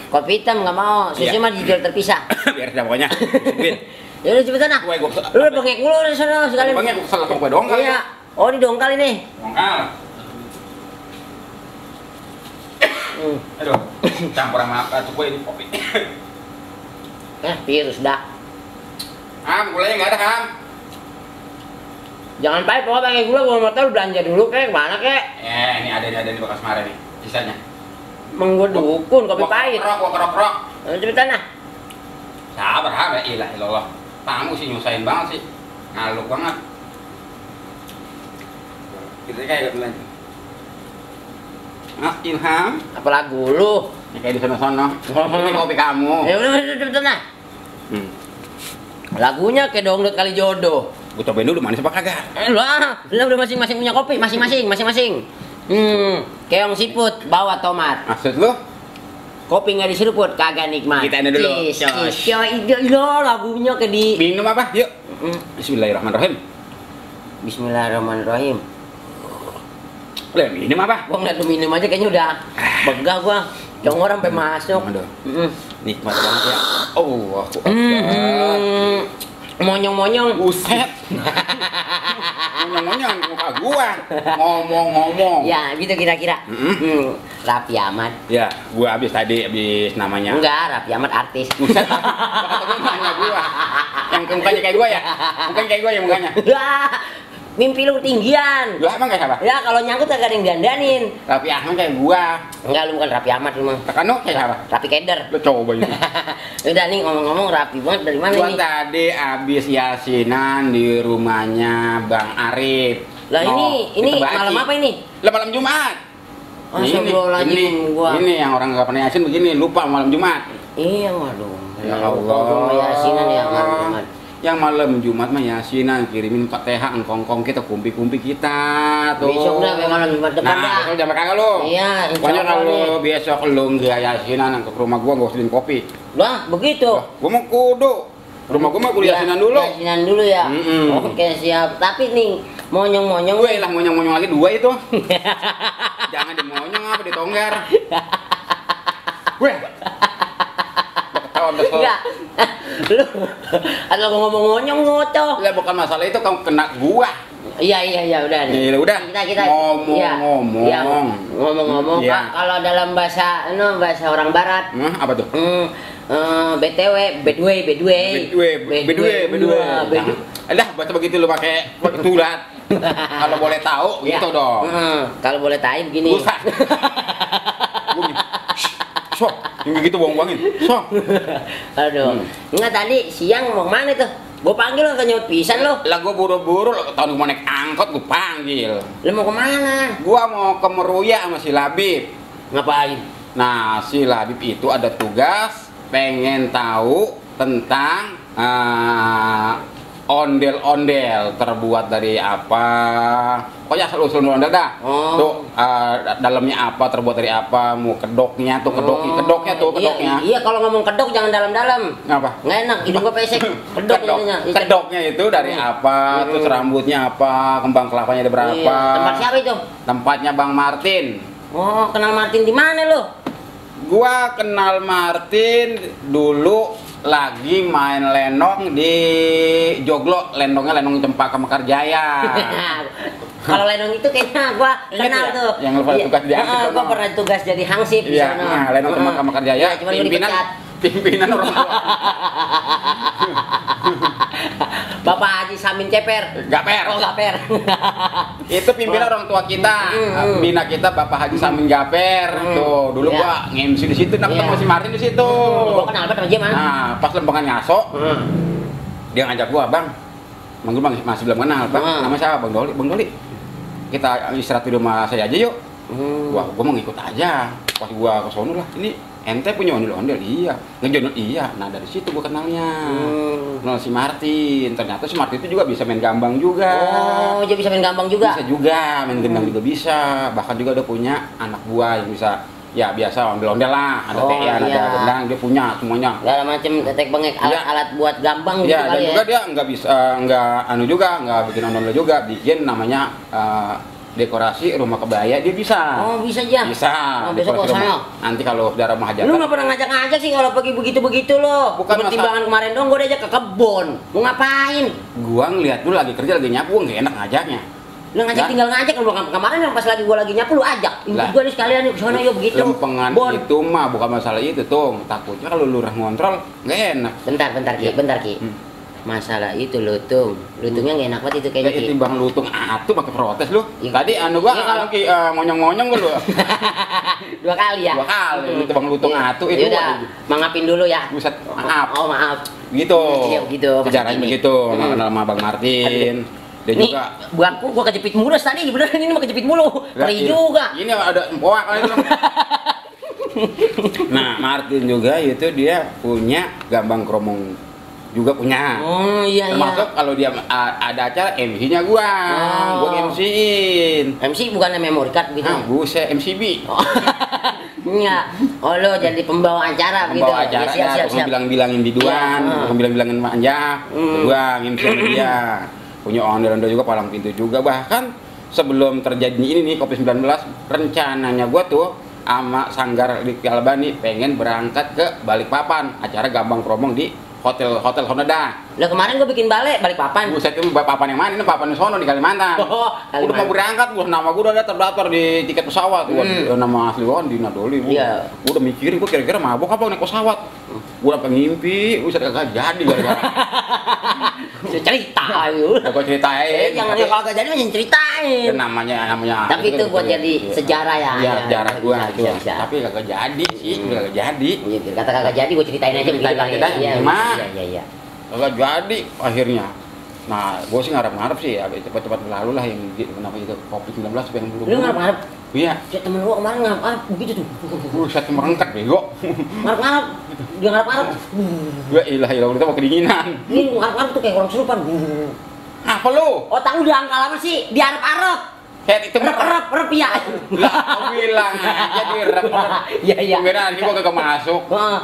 Kopi hitam nggak mau, susu Iya. mah dijual terpisah. Biar dah pokoknya. Edwin. Ya udah cepetan ah. Gue Lu bengek mulu di sana sekalian. Bangnya gue kesel sama gue dong kali. Iya. Oh, di dongkal ini. Dongkal. Aduh, campur sama batu gue ini kopi. Virus dah. Ham, gulanya nggak ada, Ham. Jangan pahit, pokoknya pakai gula, gua mau tahu belanja dulu kek, kemana kek? Ini ada di bekas kemarin nih, sisanya. Emang gua dukun, kopi pahit. Gua kerok. Cepetan ah. Sabar, Ham, ya ilah ilallah. Tamu sih nyusahin banget sih. Ngaluk banget. Kita kayak gitu lagi. Mas Ilham, Apa lagu lu? ini kayak di sana-sana. Ini kopi kamu. Ya udah cepetan ah. Lagunya kayak dangdut kali jodoh. Gue cobain dulu manis apa kagak? Lah, udah masing-masing punya kopi, masing-masing. Keong siput, bawa tomat. Maksud lu? Kopi nggak diseruput, kagak nikmat. Kita ini dulu. Lagunya kayak di. Minum apa? Yuk. Bismillahirrahmanirrahim. Bismillahirrahmanirrahim. Lah, minum apa? Gua ngeliat lu minum aja kayaknya udah begah gua. Congor sampai masuk. Aduh. Mm. Nikmat banget ya. Allah. Monyong-monyong. Buset. Ngomong-ngomong muka gua. Ngomong-ngomong. Ya, gitu kira-kira. Raffi Ahmad. Ya, gua habis namanya. Enggak, Raffi Ahmad artis. Buset. Kata gua nanya gua. Yang mukanya kayak gua ya? Bukan kayak gua ya mukanya. Lah, mimpi lu tinggian. Lah emang kayak siapa? Ya, kalau nyangkut kagak ada yang dandanin. Raffi Ahmad kayak gua. Enggak, lu bukan Raffi Ahmad lu mah. Tekano kayak siapa? Raffi Keder. Lu coba itu. Udah nih ngomong-ngomong Raffi banget dari mana Gua nih? tadi habis yasinan di rumahnya Bang Arif. Lah ini kita malam baci. apa ini? Lah malam Jumat. Astagfirullahaladzim, gua. Ini yang orang nggak pernah yasin begini, lupa malam Jumat. Iya, waduh. Ya Allah. Gua yasinan ya malam Jumat. Yang malam Jumat mah yasinan, kirimin Fatihah kongkong kita, kumpi-kumpi kita tuh. Besok dah kayak malam Jumat depan Nah, dah. besok jangan kagak lu. Iya, Pokoknya insyaallah nih. kalau besok lu nggak yasinan ke rumah gua nggak usulin kopi. Lah, begitu. Gua mau kudu. Rumah gua mah kudu yasinan dulu. Yasinan dulu ya. Oke, siap. Tapi nih, monyong-monyong Gue lah monyong-monyong lagi dua itu. Jangan dimonyong apa ditonggar. Gue. Ketawa besok. enggak. Lu atau gua ngomong monyong ngocok. Lah bukan masalah itu kamu kena gua. Iya udah nih. Iya, udah. Kita Ngomong-ngomong. Iya, ngomong-ngomong Iya. Pak, kalau dalam bahasa orang barat Apa tuh? BTW, bedwe. Alah, baca begitu lu pakai tulat. Kalau boleh tahu gitu dong. Kalau boleh tahu begini. Usah. Sok, yang gitu buang-buangin. Sok. Aduh. Enggak tadi siang mau mana tuh? Gua panggil lo ke nyaut pisan lo. Lah gua buru-buru lo tahun mau naik angkot gua panggil. Lu mau kemana? Gua mau ke Meruya sama si Labib. Ngapain? Nah, si Labib itu ada tugas pengen tahu tentang ondel-ondel terbuat dari apa. Pokoknya asal-usul ondel dah. Oh. Tuh dalamnya apa, terbuat dari apa, mau kedoknya tuh, kedoknya. Iya, kalau ngomong kedok jangan dalam-dalam. Apa? Nggak enak, hidung gua pesek. Kedok ininya. Kedoknya itu dari apa, terus rambutnya apa, kembang kelapanya ada berapa. Iya. Tempat siapa itu? Tempatnya Bang Martin. Oh, kenal Martin di mana lo? Gua kenal Martin dulu lagi main lenong di Joglo, lenongnya lenong Cempaka Mekarjaya. Kalau lenong itu kayaknya gua Ingat kenal ya? tuh. Yang lu pernah tugas di Hansip Gua sono. pernah tugas jadi hangsip di Iya, sana. nah, lenong Cempaka Mekarjaya, Cuma gua dipecat. pimpinan orang tua. Bapak Haji Samin Ceper. Gaper. Oh, Gaper. Itu pimpinan orang tua kita, bina kita Bapak Haji Samin Gaper. Tuh, dulu Iya. gua nge-MC di situ, nah ketemu Iya. si Martin di situ. Gua kenal banget sama dia, Man. Nah, pas lembangan ngaso, dia ngajak gua, Bang. Manggil Bang, masih belum kenal, Bang. Nama siapa? Bang Doli. Bang Doli. Kita istirahat di rumah saya aja yuk. Wah, gua mau ngikut aja. Pas gua ke sono lah, ini ente punya ondel-ondel? Iya. Ngejono? Iya. Nah, dari situ gua kenalnya. Kenal si Martin. Ternyata si Martin itu juga bisa main gambang juga. Oh, dia bisa main gampang juga. Bisa juga, main gendang juga bisa. Bahkan juga udah punya anak buah yang bisa Ya biasa ondel-ondel lah, ada Oh, tean, iya. ada gendang, dia punya semuanya. Segala macam tetek bengek, Iya. alat-alat buat gampang gitu Ya, dan kali juga ya. dia nggak bisa, nggak bikin ondel-ondel juga, bikin namanya dekorasi rumah kebaya dia bisa. Oh, bisa aja. Bisa. Oh, besok dekorasi kok sana. rumah. Nanti kalau saudara mau hajatan. Lu nggak pernah ngajak-ngajak sih kalau pergi begitu-begitu lo. Bukan Pertimbangan kemarin dong, gue diajak ke kebon. Mau ngapain? Gua ngeliat dulu lagi kerja lagi nyapu, nggak enak ngajaknya. Lu ngajak Ya. tinggal ngajak kalau kemarin yang pas lagi gua lagi nyapu lu ajak. Lah. Gua nih sekalian nih ke sana yuk begitu. Lempengan Bon. itu mah bukan masalah itu tuh. Takutnya kalau lurah ngontrol nggak enak. Bentar Ki, Ya. bentar Ki. Hmm. Masalah itu lutung. Lutungnya nggak enak banget itu kayaknya Kayak Ki. timbang lutung atuh pakai protes lu. Iya. Tadi gua Iya, kalau- monyong-monyong gua lu. 2 kali ya. 2 kali timbang lutung Iya. atuh itu. Yaudah, mangapin dulu ya. Buset, maaf. Oh, maaf. Gitu. Iya, begitu, Mas Sejarahnya Ini. begitu. Hmm. Mengenal sama Bang Martin. Dan Nih, juga gua kejepit mulus tadi, beneran ini mah kejepit mulu. Perih juga. Ini ada empoak kan itu. Nah, Martin juga itu dia punya gambang kromong juga punya. Oh iya Termasuk iya. kalau dia ada acara MC-nya gua Oh. MC-in. MC bukan memory card gitu. Nah, buset MCB. Oh. Iya. Oh lo jadi pembawa acara gitu. Membawa acara Ya, siap. ya, bilang-bilangin biduan, Iya. bilang-bilangin manja, gua MC sama dia. Punya ondel-ondel juga, palang pintu juga. Bahkan sebelum terjadi ini nih Covid-19, rencananya gua tuh sama Sanggar di Albani pengen berangkat ke Balikpapan, acara gambang kromong di hotel Honda. Lah kemarin gua bikin balik papan. Buset, itu papan yang mana? Ini papan di sono di Kalimantan. Oh, Udah mau berangkat, gua nama gua udah ada terdaftar di tiket pesawat. Nama asli gua Dina Doli. Iya. Gua udah mikirin gua kira-kira mabok apa naik pesawat. Gua udah ngimpi, buset kagak jadi gara-gara. Cerita ayo. Gua ceritain. Jangan ya kalau gak jadi jangan ceritain. Kan namanya. Tapi itu buat jadi sejarah ya. Iya, sejarah gua itu. Bisa. Tapi kagak jadi sih, kagak jadi. Iya, biar kata kagak jadi gua ceritain aja begitu Ceritain kali. aja, Iya, gimana? iya. Kagak jadi akhirnya. Nah, gua sih ngarep-ngarep sih ya cepat-cepat berlalu lah yang kenapa itu Covid-19 pengen buru-buru. Lu ngarep-ngarep? Iya. Ya temen gua kemarin ngarep begitu tuh. Buset merengkat bego. Ngarep-ngarep. Dia ngarep-ngarep. Gua ilah kita mau kedinginan. Ini ngarep-ngarep tuh kayak orang kesurupan. Apa lu? Otak lu diangkal apa sih? Diarep-arep. Kayak itu Rep ya. lah, aku bilang aja di rep. Iya iya. Kira ini gua kagak masuk. Oh,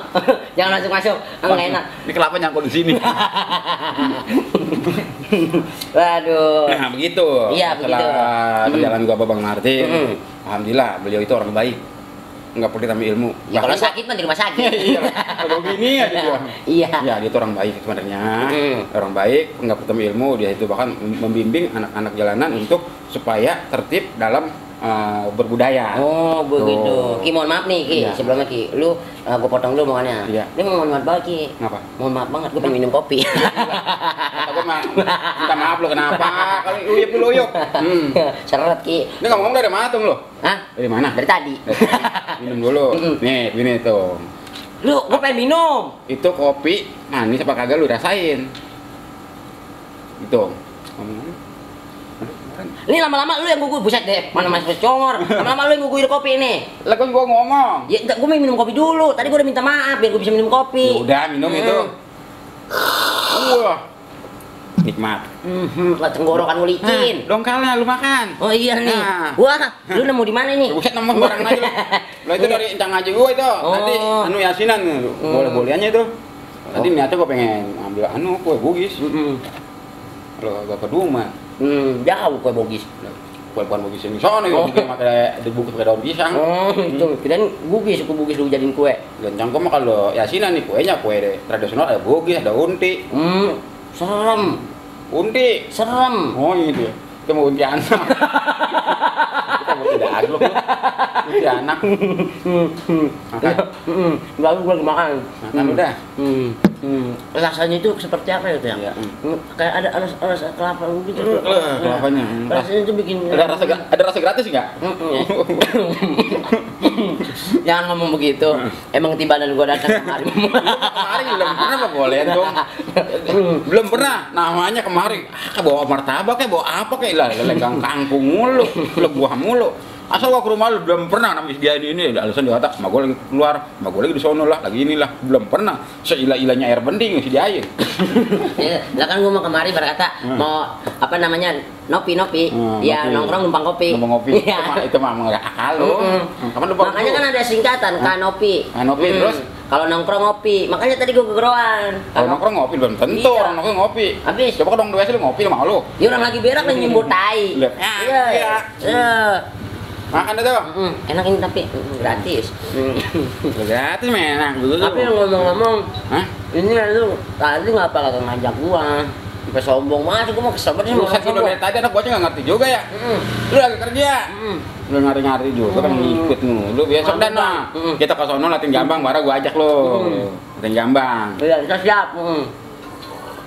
jangan masuk. Enggak enak. Ini kelapa nyangkut di sini. Waduh. Nah, begitu. Iya, begitu. Setelah perjalanan gua sama Bang Martin, Hmm. alhamdulillah beliau itu orang baik. Enggak perlu tambah ilmu. Ya kalau Bahkan gua- sakit mah di rumah sakit. Iya, kalau gini aja dia. Iya. Ya, dia itu orang baik sebenarnya. Hmm. Orang baik, enggak perlu tambah ilmu, dia itu bahkan membimbing anak-anak jalanan untuk supaya tertib dalam berbudaya. Oh begitu. Tuh. Ki mohon maaf nih Ki, Iya. sebelumnya Ki, lu gua potong dulu omongannya. Iya. Ini mohon maaf banget Ki. Ngapa? Mohon maaf banget, gua pengen minum kopi. Aku minta maaf lo kenapa? Kalau uyup. Seret Ki. Ini ngomong dari mana tuh lo? Hah? Dari mana? Dari tadi. Minum dulu. Nih, gini tuh. Lu, gua pengen minum. Itu kopi manis apa kagak lu rasain? Gitu. Ngomong. Ini lama-lama lu yang gugur, buset deh. Mana masih congor. Lama-lama lu yang gugur kopi ini. Lah kan gua ngomong. Ya, enggak, gua mau minum kopi dulu. Tadi gua udah minta maaf biar gua bisa minum Ya kopi. udah minum itu. Wah. Nikmat. Lah tenggorokan lu licin. Dongkalnya lu makan. Oh iya nih. Nah. Wah, lu nemu di mana nih? Buset nambah barang aja lu. Lo itu dari encang aja gua itu. Tadi Oh. yasinan boleh-bolehnya itu. Tadi niatnya gua pengen ambil kue bugis. Kalau gak kedua Jauh kue bogis. kue-kuean bugis yang di sana ya, mungkin pakai dibungkus pakai daun pisang. Oh, itu kirain bugis, suku bugis lu jadiin kue. Gancang kok mah kalau yasinan nih kuenya kue tradisional ada bugis, ada unti. Serem. Unti. Serem. Oh ini dia. Kita mau unti anak. Kita mau tidak aglo. Unti anak. Makan. Lalu gua lagi makan. Makan udah. Rasanya itu seperti apa itu ya? Iya. Kayak ada rasa kelapa gitu. Kelapanya. Rasanya itu bikin Ada rasa gratis enggak? Jangan ngomong begitu. Emang timbalan gua datang kemarin. Kemarin belum pernah apa boleh dong. Belum pernah. Namanya kemarin bawa martabak kayak bawa apa kayak lah legang kangkung mulu, buah mulu. Asal gua ke rumah lu belum pernah namanya dia ini alasan di otak, mak gua lagi keluar, mak gua lagi di sono lah, lagi inilah, belum pernah. Seila-ilanya air bening si dia air. Lah kan gua mau kemari berkata mau apa namanya nopi ya ngopi. nongkrong numpang kopi. Numpang kopi. Itu mah enggak akal lu. Kapan makanya kan ada singkatan kanopi. Kanopi terus kalau nongkrong ngopi, makanya tadi gua kegeroan. kalau nongkrong ngopi belum tentu orang nongkrong ngopi. Habis. Coba dong WC lu ngopi sama lu. Ya orang lagi berak dan nyembur tai. Iya. Makan dah tuh. Enak ini tapi gratis. Gratis enak dulu. Tapi ngomong-ngomong, Hah? ini lu tadi ngapa kagak ngajak gua? Sampai sombong banget gua mau kesel banget Lu sakit dari tadi anak bocah nggak ngerti juga ya. Lu lagi kerja. Lu nyari-nyari juga kan ngikut lu besok dan nah. Kita ke sono latihan gambang bareng gua ajak lu. Latihan gambang. Iya, kita siap.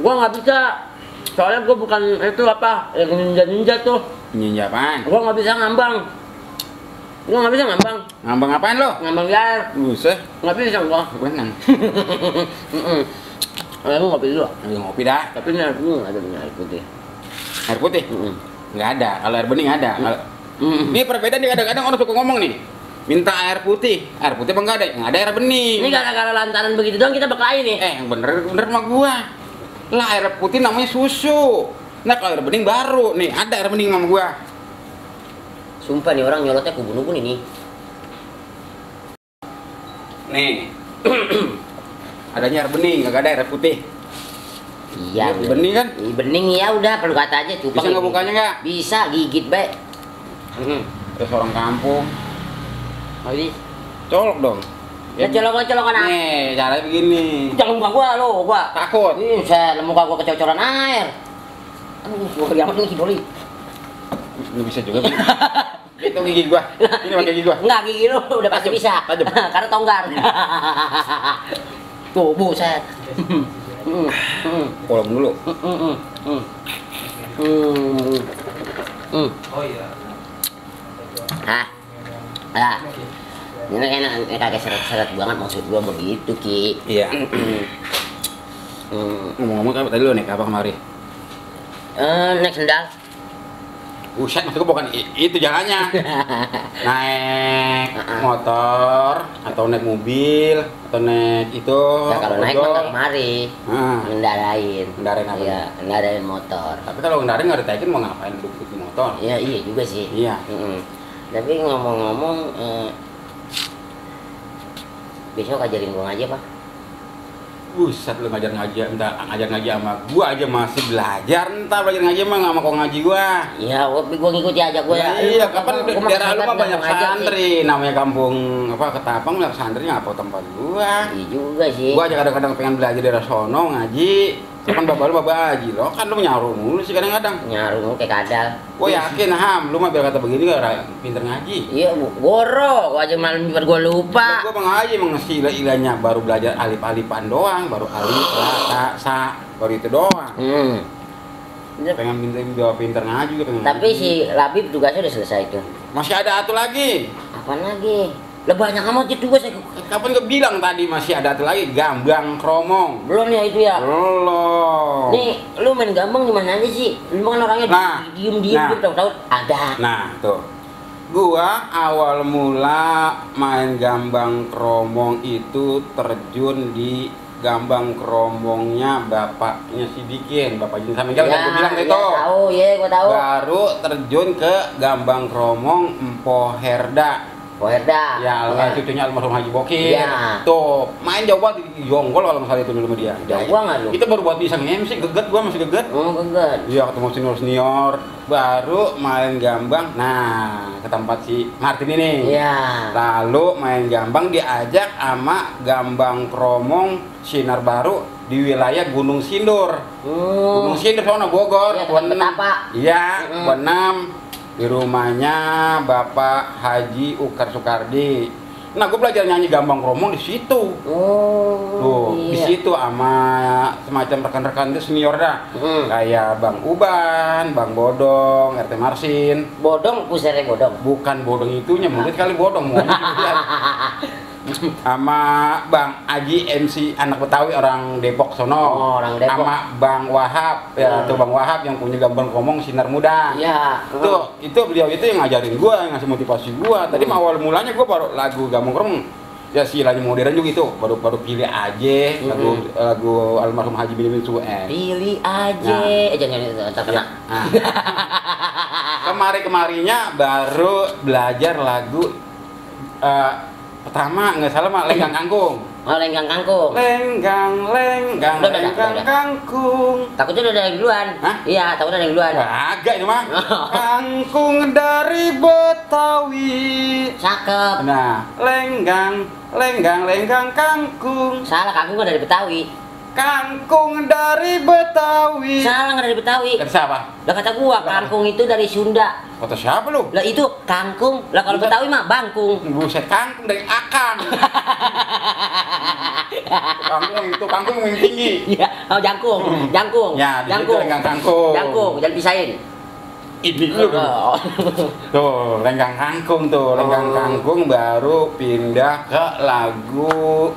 Gua nggak bisa. Soalnya gua bukan itu apa, yang ninja tuh. Ninja apaan? Gua nggak bisa ngambang. Gua nggak bisa ngambang. Ngambang apaan lu? Ngambang di air. Buset. Nggak bisa gua. Benang. Aku ngopi dulu. Lagi ngopi dah. Tapi ini ada air putih. Air putih? Nggak ada. Kalau air bening ada. Ini perbedaan nih kadang-kadang orang suka ngomong nih. Minta air putih. Air putih apa nggak ada? Nggak ada air bening. Ini gara-gara lantaran begitu doang kita berkelahi nih. Yang bener sama gua. Lah air putih namanya susu. Nah kalau air bening baru nih ada air bening sama gua. Sumpah nih orang nyolotnya kubun-kubun ini. Nih. Adanya air bening, nggak ada air putih. Iya, bening kan? Bening ya udah perlu kata aja cupang. Bisa nggak bukanya nggak? Bisa, gigit baik. Terus orang kampung. Habis. Colok dong. Ya colok-colokan apa? Nih, caranya begini. Jangan muka gua lo, gua. Takut. Saya muka gua kecor-coran air. Aduh, gua kiamat nih Doli. Lu bisa juga. Itu gigi gua. Ini pakai gigi gua. Enggak, gigi lu udah pasti bisa. Tajam. Karena tonggar. Tuh, buset. Kolom dulu. Oh iya. Ah. Ini enak, kagak seret-seret banget maksud gua begitu, Ki. Iya. Ngomong-ngomong kan tadi lu naik apa kemari? Naik sendal. Buset, maksud gua bukan itu jalannya. Naik motor atau naik mobil atau naik itu. Ya kalau naik mah nggak kemari. Ngendarain. Ngendarain apa? Iya, ngendarain motor. Tapi kalau ngendarain nggak ditaikin mau ngapain duduk di motor? Iya juga sih. Iya. Tapi ngomong-ngomong, besok ajarin gua ngaji apa? Buset, lu ngajar ngaji sama gua aja masih belajar. Entar belajar ngaji mah nggak mau kok ngaji gua. Iya, tapi gua ngikuti aja gua ya. Iya, kapan di daerah lu mah banyak ngajar santri, namanya kampung apa Ketapang banyak santri ngapa tempat gua. Iya juga sih. Gua aja kadang-kadang pengen belajar dari sono ngaji. Kapan bapak lu bapak haji lo kan lu nyaru mulu sih kadang-kadang. Nyaru kayak kadal. Gua yakin Ham, lu mah biar kata begini gak pinter ngaji. Iya, goro, gua aja malam biar gua lupa. Gua mengaji mengerti ilah-ilahnya baru belajar alif-alifan doang, baru alif, la, sa, baru itu doang. Pengen pinter ngaji juga pengen. Tapi ngaji. si Labib tugasnya udah selesai tuh. Masih ada atu lagi. Apaan lagi? Lah banyak amat itu tugas. Kapan gue bilang tadi masih ada atu lagi gambang kromong. Belum ya itu ya? Belum. Nih, lu main gambang di mana aja sih? Lu kan orangnya diem-diem gitu, tahu-tahu ada. Nah, tuh. Gua awal mula main gambang kromong itu terjun di gambang kromongnya bapaknya si Bikin, bapak Jin Samenggal yang gue bilang itu. Tahu, gua tahu. Baru terjun ke gambang kromong Empo Herda. Herda. Ya, cucunya almarhum Haji Bokir. Iya. Tuh, main jauh banget di Jonggol kalau misalnya itu dulu sama dia. Jauh banget lu. Itu baru buat bisa nge-MC, geget gua masih geget. Oh, geget. Iya, ketemu senior-senior, baru main gambang. Nah, ke tempat si Martin ini. Iya. Lalu main gambang diajak sama gambang kromong Sinar Baru di wilayah Gunung Sindur. Gunung Sindur sono Bogor. Iya, Betapa. Iya, Bonam. Di rumahnya Bapak Haji Ukar Sukardi. Nah, gue belajar nyanyi gambang kromong di situ. Tuh, Iya. di situ sama semacam rekan-rekan itu senior dah. Kayak Bang Uban, Bang Bodong, RT Marsin. Bodong, pusarnya bodong. Bukan bodong itunya, mungkin kali bodong. sama Bang Aji MC anak Betawi orang Depok sono. Oh, orang Depok. Sama Bang Wahab ya, tuh Bang Wahab yang punya gambar ngomong sinar muda. Iya. Itu beliau itu yang ngajarin gua, yang ngasih motivasi gua. Tadi awal mulanya gua baru lagu Gambang Kromong ya silanya modern juga itu, baru pilih aja lagu almarhum Haji Benyamin Sueb. Pilih aja. Jangan terkena. Nah. Kemarinnya baru belajar lagu pertama nggak salah mah Lenggang Kangkung. Oh, Lenggang Kangkung. Lenggang kangkung. Takutnya udah ada yang duluan. Hah? Iya, takutnya ada yang duluan. Agak ini mah. Kangkung dari Betawi. Cakep. Nah, lenggang kangkung. Salah, kangkung kan dari Betawi. Kangkung dari Betawi. Salah, nggak dari Betawi. Dari siapa? Lah kata gua, kangkung itu dari Sunda. Kata siapa lu? Lah itu kangkung. Lah kalau Betawi mah bangkung. Buset, kangkung dari akang. Kangkung yang tinggi. Iya, oh jangkung. Ya, di situ Jangkung. lenggang kangkung. Jangkung, jangan pisahin. Ini dulu. Oh. Tuh, lenggang kangkung tuh. Lenggang kangkung baru pindah ke lagu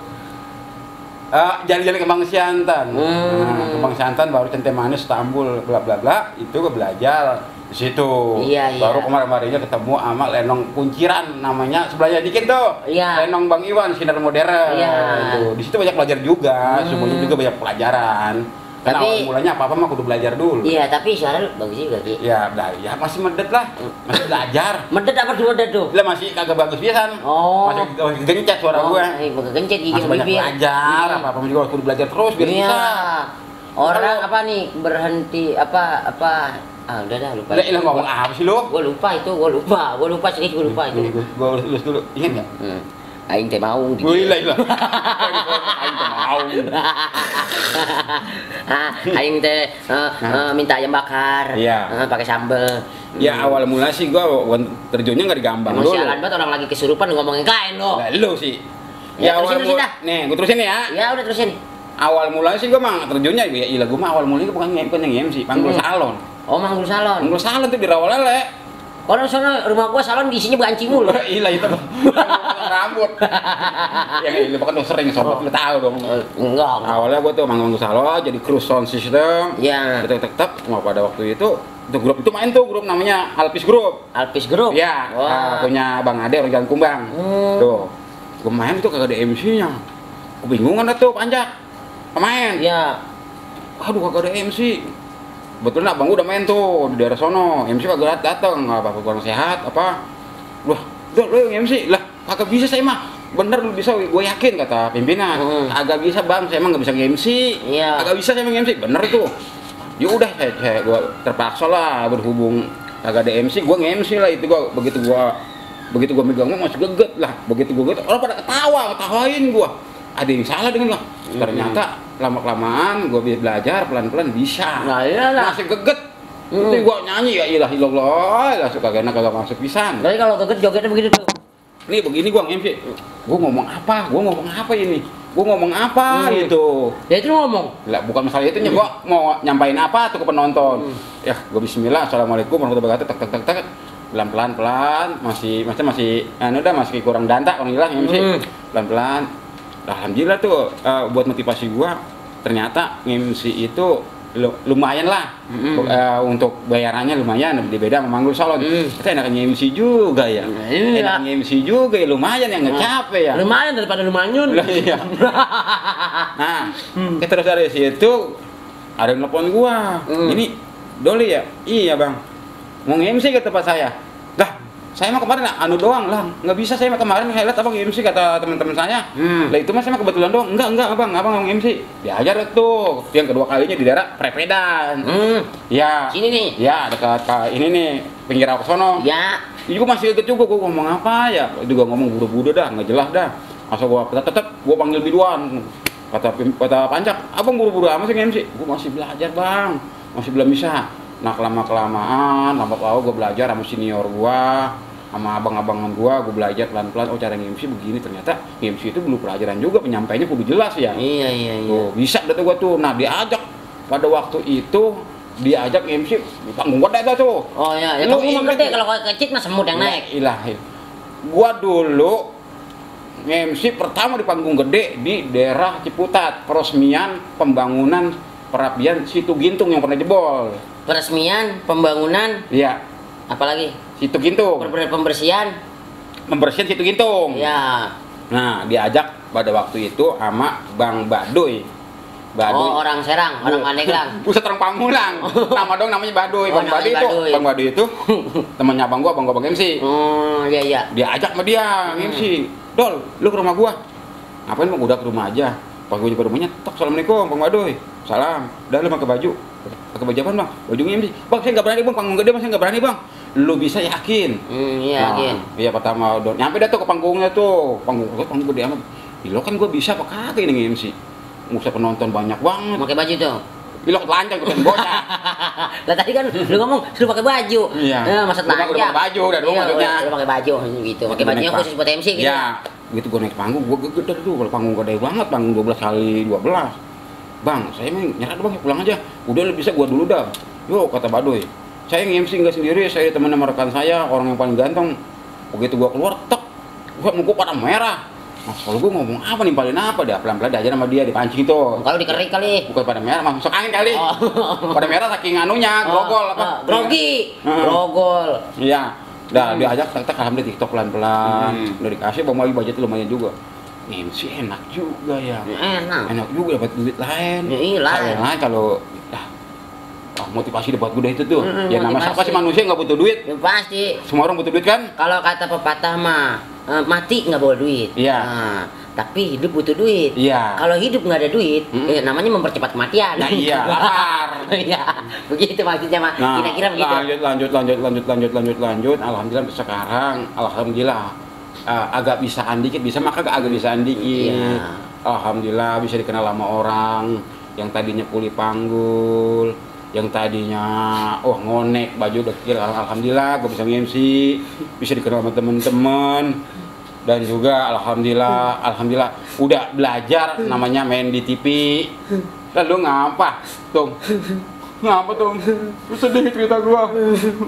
Jali-jali Kembang Siantan. Nah, Kembang Siantan baru Centai Manis Istanbul bla bla bla. Itu gue belajar di situ. Iya. Baru kemarin-kemarinnya ketemu sama Lenong Kunciran namanya sebelahnya dikit tuh. Iya. Lenong Bang Iwan Sinar Modern. Iya. Itu. Di situ banyak belajar juga, semuanya juga banyak pelajaran. Karena Tapi- awal mulanya apa-apa mah kudu belajar dulu. Iya, tapi suara lu bagus juga, Ki. Ya, ya masih medet lah. Masih belajar. Medet apa dua medet tuh? Lah masih kagak bagus pisan. Oh. Masih gencet suara gue. Bagus gencet gigi Masih banyak bibir. belajar, apa-apa juga kudu belajar terus biar Iya. bisa. Orang apa nih berhenti apa udah dah lupa. Lah ilah ngomong apa sih lu? Gua lupa sedikit gua lupa itu. Gue lulus dulu, ingat nggak? Aing teh mau di. Gue ilah. Aing teh mau. Aing teh minta ayam bakar. Iya. Pakai sambel. Ya awal mula sih gue terjunnya nggak di Gambang Emang dulu. sialan banget orang lagi kesurupan ngomongin kain lo. Lah lu sih. Ya, awal terusin mula. dah. Nih, gue terusin ya. Ya udah terusin. Awal mulanya sih gue mah terjunnya ya ilah gue mah awal mulanya bukan yang MC, panggul salon. Oh, Manggul Salon. Panggul salon tuh di Rawalele. Kalau sana rumah gua salon isinya banci mulu. Ilah itu rambut. Yang itu kan tuh sering sobat lu tahu dong. Enggak. Awalnya gue tuh manggung salon jadi cruise sound system. Ya. Tek mau pada waktu itu grup itu main tuh grup namanya Alpis Group. Alpis Group. Ya, Wah. punya Bang Ade orang Jalan Kumbang. Tuh. Gue main itu kagak ada MC-nya. Kebingungan dah tuh panjak. Pemain. Ya. Aduh kagak ada MC. Betul nak Bang udah main tuh di daerah sono. MC kagak datang, apa kurang sehat apa. Wah, lu yang MC lah. Kagak bisa saya mah. Bener lu bisa, gue yakin kata pimpinan. Agak bisa Bang, saya emang nggak bisa nge-MC. Iya. Agak bisa saya nge-MC, bener itu. Ya udah, saya gue terpaksa lah berhubung agak ada MC, gue nge-MC lah itu gue begitu gue megang masih geget lah. Begitu gue geget, orang pada ketawain gue. Ada yang salah dengan gue. Ternyata lama-kelamaan gue belajar pelan-pelan bisa. Nah, iyalah. Masih geget. Itu gue nyanyi ya ilah ilallah, lah suka kagak masuk pisan. Jadi kalau geget jogetnya begitu tuh. Nih begini gua MC. Gua ngomong apa ini? Gua ngomong apa gitu. Ya itu ngomong. Lah bukan masalah itu gua mau nyampain apa tuh ke penonton. Ya, gua bismillah, assalamualaikum warahmatullahi wabarakatuh. Tak. Pelan-pelan masih masih kurang dantak orang hilang MC. Pelan-pelan. Alhamdulillah tuh buat motivasi gua ternyata MC itu lumayan lah untuk bayarannya lumayan beda sama Manggul Salon. Kita enaknya MC juga ya. Enaknya MC juga ya lumayan yang nggak capek ya. Lumayan daripada lumanyun. Lah iya. Nah, terus dari situ ada yang nelpon gua. Ini Doli ya? Iya bang. Mau MC ke tempat saya. Lah, saya mah kemarin anu doang lah. Nggak bisa saya mah kemarin highlight abang MC kata teman-teman saya. Lah itu mah saya mah kebetulan doang. Enggak abang mau MC. Diajar tuh. Yang kedua kalinya di daerah Prepedan. Ya. Sini nih. Ya dekat ini nih pinggir rawa sono. Ya. Itu gua masih ikut juga gua ngomong apa ya. Juga ngomong buru-buru dah, nggak jelas dah. Asal gua tetap gua panggil biduan. Kata Pancak, abang buru-buru amat sih MC. Gua masih belajar bang. Masih belum bisa. Nah kelamaan gue belajar sama senior gua, sama abang-abangan gua belajar pelan-pelan. Oh cara nge-MC begini, ternyata nge-MC itu perlu pelajaran juga, penyampaiannya kudu jelas ya. Iya. Tuh, bisa dah tuh gua tuh. Nah diajak pada waktu itu diajak MC di panggung gede tuh. Oh ya, Lu kamu mah inget gede ya? kalau kecil mah semut yang naik. Ilahi. Gua dulu MC pertama di panggung gede di daerah Ciputat, peresmian pembangunan perapian Situ Gintung yang pernah jebol. Peresmian pembangunan. Iya. Apalagi? Situ Gintung. Pembersihan. Pembersihan Situ Gintung. Ya. Nah, diajak pada waktu itu sama Bang Badoy. Oh, orang Serang, orang Pandeglang. Pusat orang Pamulang. Nama dong namanya Badoy. Oh, Bang Badoy itu, Badoy. Bang Badoy itu temannya Bang Bang MC. Oh, iya iya. Diajak sama dia MC. Dol, lu ke rumah gua. Ngapain Bang? Udah ke rumah aja. Pas gua ke rumahnya, tok, assalamualaikum Bang Badoy. Salam. Udah lu pakai baju. Pakai baju apa Bang? Baju MC. Bang, saya nggak berani Bang, panggung gede Bang, saya nggak berani Bang. Lu bisa yakin? Iya, yakin. Iya pertama udah nyampe dah tuh ke panggungnya tuh. Panggung gede amat. Lo kan gua bisa apa kagak ini MC? Nggak usah penonton banyak banget. Pakai baju tuh. Lo telanjang gue bocah. Lah tadi kan lu ngomong suruh pakai baju. Iya. Masa Udah telanjang. pakai baju udah dong maksudnya. Udah pakai baju gitu. Pakai bajunya khusus buat MC gitu. Iya. Gitu gue naik panggung, gue gede tuh kalau panggung gede banget, panggung 12 kali 12. Bang, saya mah nyerah Bang, pulang aja. Udah lu bisa gua dulu dah. Yo kata Badoy. Saya nge-MC enggak sendiri, saya teman sama rekan saya, orang yang paling ganteng. Begitu gua keluar, tek. Muka pada merah. Mas, kalau gue ngomong apa nih, paling apa dah, pelan-pelan aja sama dia dipancing tuh. Kalau dikerik kali. Bukan pada merah, masuk angin kali. Oh. Pada merah saking anunya, grogol apa? Grogi. Grogol. Iya. Dah diajak tek alhamdulillah TikTok pelan-pelan. Udah dikasih bang bagi budget lumayan juga. MC enak juga ya. Enak juga dapat duit lain. Ya iyalah. Kalau motivasi dapat gede itu tuh. Ya nama siapa sih manusia nggak butuh duit? Ya, pasti. Semua orang butuh duit kan? Kalau kata pepatah mah mati nggak bawa duit. Iya. Nah, tapi hidup butuh duit. Iya. Kalau hidup nggak ada duit, namanya mempercepat kematian. Nah iya, lapar. Iya, begitu maksudnya mah. Nah, Kira-kira begitu. Lanjut. Alhamdulillah agak bisaan dikit, bisa maka agak bisaan dikit. Iya. Alhamdulillah bisa dikenal sama orang yang tadinya kuli panggul, yang tadinya ngonek baju dekil. Alhamdulillah gue bisa nge-MC, bisa dikenal sama temen-temen. Dan juga alhamdulillah udah belajar namanya main di TV. Lalu ngapa Tung? Ngapa Tung? Sedih cerita gua.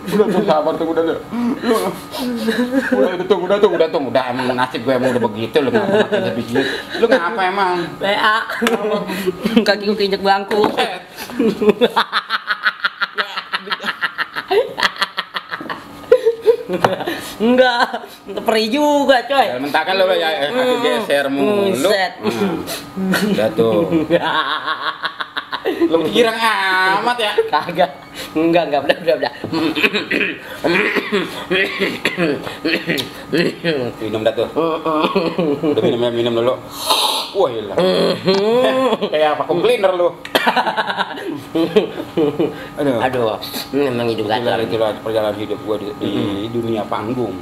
Udah tuh sabar Tung, udah Tung, udah emang nasib gue emang udah begitu. Lu ngapa makin lebih gitu? Lu ngapa emang? PA. Kaki gue keinjek bangku. Enggak, perih juga coy. Ya, mentakan lo ya kaki geser mulu. Udah tuh. Lu girang amat ya? Kagak. Enggak, udah. Minum dah tuh. Udah minum dulu. Wah ilah. Kayak vacuum cleaner lu. Aduh. Memang hidup gacor. Itulah perjalanan hidup gua di dunia panggung.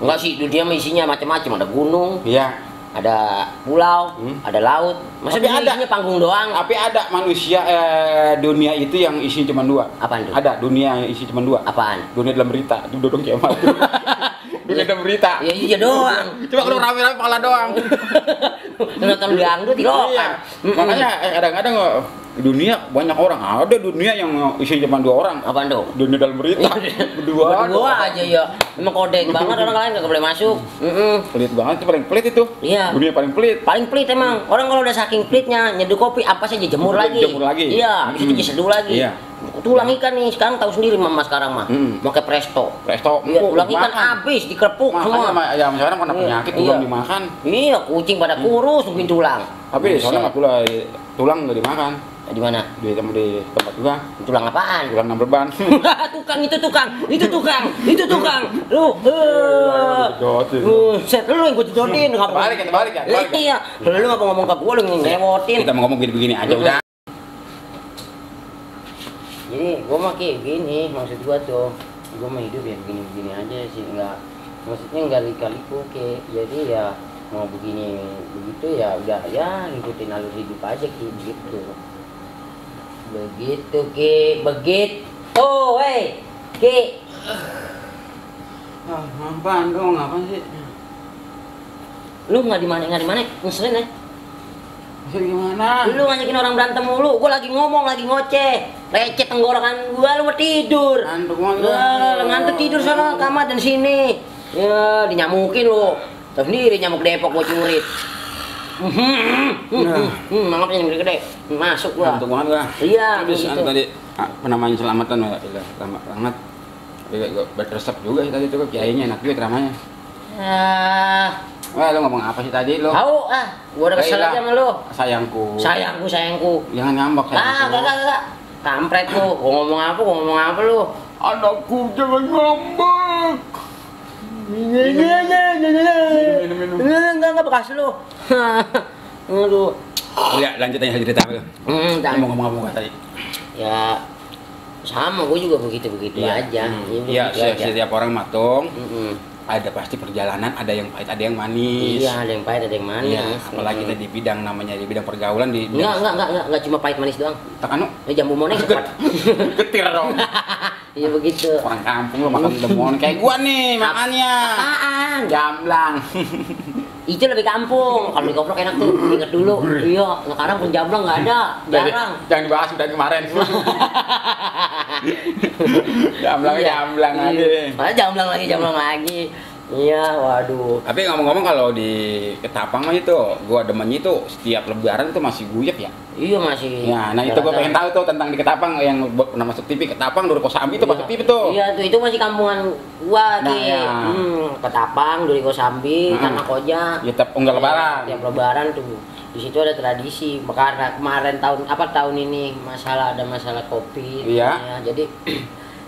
Enggak sih, dunia isinya macam-macam, ada gunung. Iya. Ada pulau, ada laut. Masa Tapi dunia ada. isinya panggung doang? Tapi ada manusia dunia itu yang isi cuma dua. Apaan tuh? Ada dunia yang isi cuma dua. Apaan? Dunia dalam berita. Itu dodong kiamat. Dunia dalam berita. Iya doang. Cuma kalau rame-rame pala doang. Nonton dangdut di lokan. Iya. Makanya kadang-kadang dunia banyak orang. Ada dunia yang isi cuma dua orang. Apaan tuh? Dunia dalam berita. Berdua aja ya. Emang kodeng banget, orang lain nggak boleh masuk. Pelit banget, itu paling pelit itu. Iya. Dunia paling pelit. Paling pelit emang. Orang kalau udah saking pelitnya nyeduh kopi apa saja jemur lagi. Iya, bisa diseduh lagi. Iya. Tulang ikan nih sekarang tahu sendiri mama sekarang mah. Pakai presto. Iya, tulang ikan habis dikerepuk semua. Ya sekarang kena penyakit belum dimakan. Iya, kucing pada kurus nungguin tulang. Tapi di sana mah tulang nggak dimakan. Di mana? Di tempat juga. Tulang apaan? Tulang nambeban. Itu tukang. Lu, set lu yang gue jodohin ngapa? Balik ya. Iya, lu ngapa ngomong ke gue lu ngewotin. Kita mau ngomong begini aja udah. Jadi gue mah kayak gini, maksud gue tuh, gue mah hidup ya begini-begini aja sih, maksudnya nggak lika-liku kayak, jadi ya mau begini begitu ya udah ya ngikutin alur hidup aja kayak gitu. Begitu begitu, weh, Ki. Apaan dong, apaan sih? Lu nggak di mana, ngeselin ya? Ngeselin gimana? Lu ngajakin orang berantem mulu, gua lagi ngomong, lagi ngoceh, receh tenggorokan gua, lu mau tidur. Ngantuk ngantuk tidur sana kamar dan sini. Ya, dinyamukin lu. Tahu sendiri nyamuk Depok gua curit. Mangapnya yang gede-gede. Masuk gua. Untung banget gua. Iya, Habis begitu. tadi penamanya selamatan ya. Selamat banget. Gua resep juga sih tadi tuh kiainya enak juga ceramahnya. Wah, lu ngomong apa sih tadi lu? Tahu gua udah kesel Baiklah. aja sama lu. Sayangku. Jangan ngambek sayangku. Kagak. Kampret lu. Gua ngomong apa lu? Anakku jangan ngambek. Minum. Enggak bekas lu. Aduh. Ya, lanjut aja cerita lu. Ngomong apa tadi? Ya sama gue juga begitu Iya. aja. Iya, Begitu aja. setiap orang matung Mm-mm. ada pasti perjalanan, ada yang pahit, ada yang manis. Iya, ada yang pahit, ada yang manis. Iya, apalagi kita di bidang namanya di bidang pergaulan di Enggak cuma pahit manis doang. Takanu Jambu moneng cepat. getir dong. Iya begitu. Orang kampung lo makan demon kayak gua nih makannya. Apaan? Jamblang. Itu lebih kampung. Kalau di Goprok enak tuh, inget dulu. Iya, sekarang pun jamblang nggak ada, jarang. Jangan dibahas udah kemarin. Jamblang aja. Malah jamblang lagi. Iya, waduh. Tapi ngomong-ngomong kalau di Ketapang mah itu, gua demennya itu setiap lebaran itu masih guyep ya. Iya masih. Ya, nah itu gua pengen tahu tuh tentang di Ketapang yang pernah masuk TV Ketapang Duri Kosambi itu masuk TV tuh. Iya tuh, itu masih kampungan gua Nah, Ki. ya. Ketapang, Duri Kosambi, Tanah Koja. Ya tiap unggal lebaran. Tiap lebaran tuh. Di situ ada tradisi. Karena kemarin tahun ini ada masalah Covid. Iya. Ya, jadi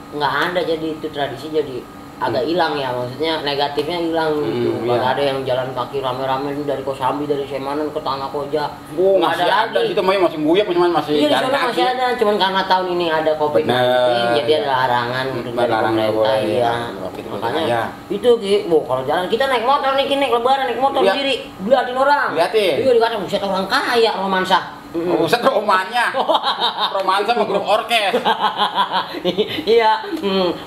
nggak ada jadi itu tradisi jadi agak hilang ya, maksudnya negatifnya hilang gitu. Iya. Nggak ada yang jalan kaki rame-rame dari Kosambi, dari Semanan ke Tanah Koja. Oh, Nggak masih ada lagi. itu masih guyep cuman masih Iya, di jalan sana kaki. masih ada, cuman karena tahun ini ada Covid-19, Bener, jadi iya. ada larangan untuk dari Larangan pemerintah. boleh, Iya. ya. Gitu, Makanya ya. itu Ki, kalau jalan kita naik motor nih, Ki, naik lebaran naik motor Iya. sendiri, diliatin orang. Liatin. Iya, dikata buset orang kaya romansa. Buset romannya. Romansa sama grup orkes. Iya,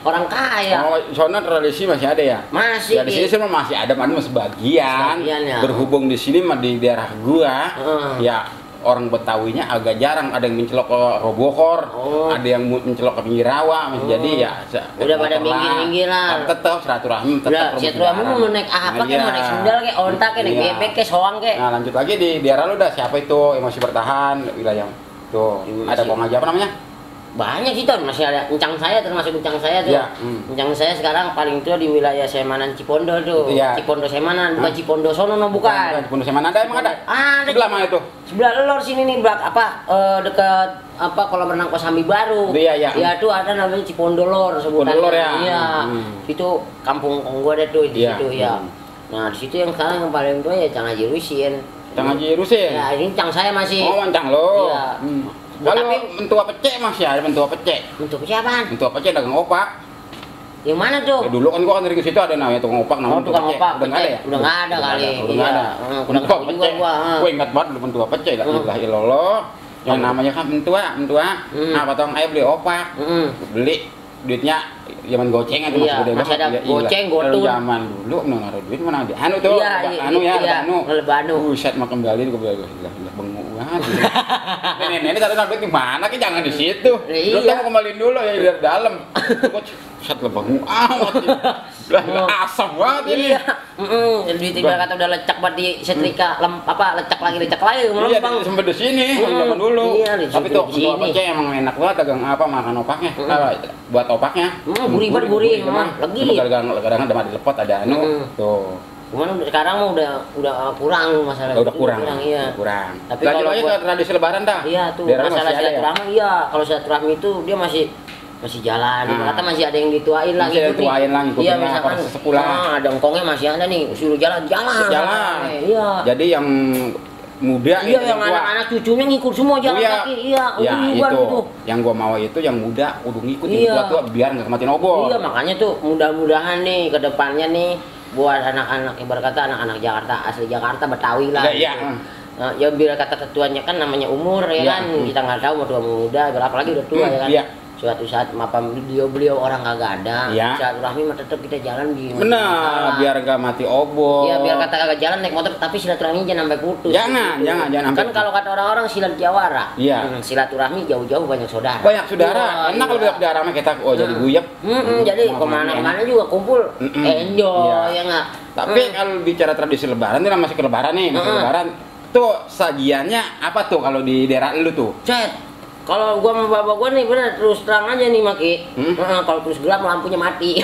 orang kaya. Oh, soalnya tradisi masih ada ya? Masih. Ya di sini Ki. sih masih ada, mana sebagian. Sebagian, ya. Berhubung di sini mah di daerah gua, ya orang Betawinya agak jarang ada yang mencelok ke Robohor, Oh. ada yang mencelok ke pinggir rawa, jadi ya Udah pada minggir-minggiran. Tetap silaturahmi, Udah, silaturahmi mau naik apa kek, mau naik sendal kek, ontak kek, naik Iya. bebek kek, soang kek. Nah lanjut lagi di daerah lu dah siapa itu yang masih bertahan wilayah tuh ada Masih. kong aja apa namanya? Banyak sih tuh, masih ada encang saya termasuk encang saya tuh. Iya, Encang saya sekarang paling tua di wilayah Semanan Cipondo tuh. Iya. Cipondo Semanan, bukan Cipondo sono no bukan. Bukan mana ada emang ada? Ada. Sebelah mana itu? Sebelah lor sini nih, dekat kolam renang Kosambi baru. Iya, iya. Ya tuh ada namanya Cipondo Lor sebutannya. Cipondo Lor ya? Iya. Itu kampung gua ada tuh di Iya, situ ya. Nah, di situ yang sekarang yang paling tua ya Cang Haji Rusin. Cang Haji Rusin. Ya, ini Cang saya masih. Oh, mancang lo. Iya. Kalau Tapi- mentua pecek masih ada mentua pecek. Untuk siapaan? Mentua pecek dagang opak. Yang mana tuh? Ya, dulu kan gua kan dari ke situ ada namanya tukang opak namanya Oh, tukang Mentua Pecek. opak, Udah nggak ada ya? Udah nggak ada kali. Udah nggak Iya. ada. Kurang Mentua tahu juga pecek. gua. Gua ingat banget dulu mentua pecek. La ilaha illallah. Yang namanya kan mentua. Apa tong ayo beli opak. Beli duitnya zaman gocengan tuh Iya, masih gede masih banget. ada Ya, goceng, ilah. gotun. Zaman dulu naruh duit mana di anu tuh. Iya, Anu ya, iya, anu. lebanu. Buset mah kembali gua bilang lah bengu banget. Nenek kata naruh duit di mana ki jangan di situ. Lu Iya. mau kembaliin dulu ya dari dalam. Gua set lah bengu amat. Lah asam banget ini. Iya. Duit ibarat kata udah lecak buat di setrika, lecak lagi Iya, melempang. sampai di sini zaman dulu. Iya, di Tapi tuh sini. mentua pecek emang enak banget dagang apa makan opaknya. Buat opaknya. Gurih banget, gurih, memang. Legi. Kadang-kadang ada dilepot ada anu. Tuh. Cuman sekarang mah udah kurang masalah Udah itu, kurang. iya. Kurang. Tapi Lanjut kalau aja buat- ke tradisi lebaran dah. Iya tuh, Daerah lu masalah masih ada ya? silaturahmi iya. Kalau silaturahmi itu dia masih jalan. Kata masih ada yang dituain lah Masih ada ngikutin. dituain lah, ngikutin Iya, lah, misalkan para sesepulah. ada engkongnya masih ada nih, suruh jalan. Jalan. Iya. Jadi yang muda Iya, itu yang tua. anak-anak cucunya ngikut semua jalan Iya. kaki. Iya, Ya ribuan itu. gitu. Yang gua mau itu yang muda kudu ngikut yang Iya. tua-tua biar nggak kematin obor. Iya, makanya tuh mudah-mudahan nih ke depannya nih buat anak-anak ibarat kata anak-anak Jakarta asli Jakarta Betawi lah. Iya. gitu. Nah, ya biar kata ketuanya kan namanya umur ya Iya. kan kita nggak tahu mau tua mau muda apalagi udah tua ya kan. Iya. suatu saat apa beliau orang kagak ada, Iya. silaturahmi mah tetap kita jalan di Benar, biar gak mati obor. Iya, biar kata kagak jalan naik motor tapi silaturahmi jangan sampai putus. Jangan Kan sampai. kalau kata orang-orang silat jawara. Iya. Silaturahmi jauh-jauh banyak saudara. Banyak saudara, Wah, enak kalau iya. banyak saudara mah kita jadi guyep. Jadi kemana-mana juga kumpul, enjoy ya nggak. Tapi kalau bicara tradisi lebaran, ini masih ke lebaran nih, masih lebaran. Tuh sajiannya apa tuh kalau di daerah lu tuh? Cet, kalau gua sama bapak gua nih bener terus terang aja nih Maki. Kalau terus gelap lampunya mati.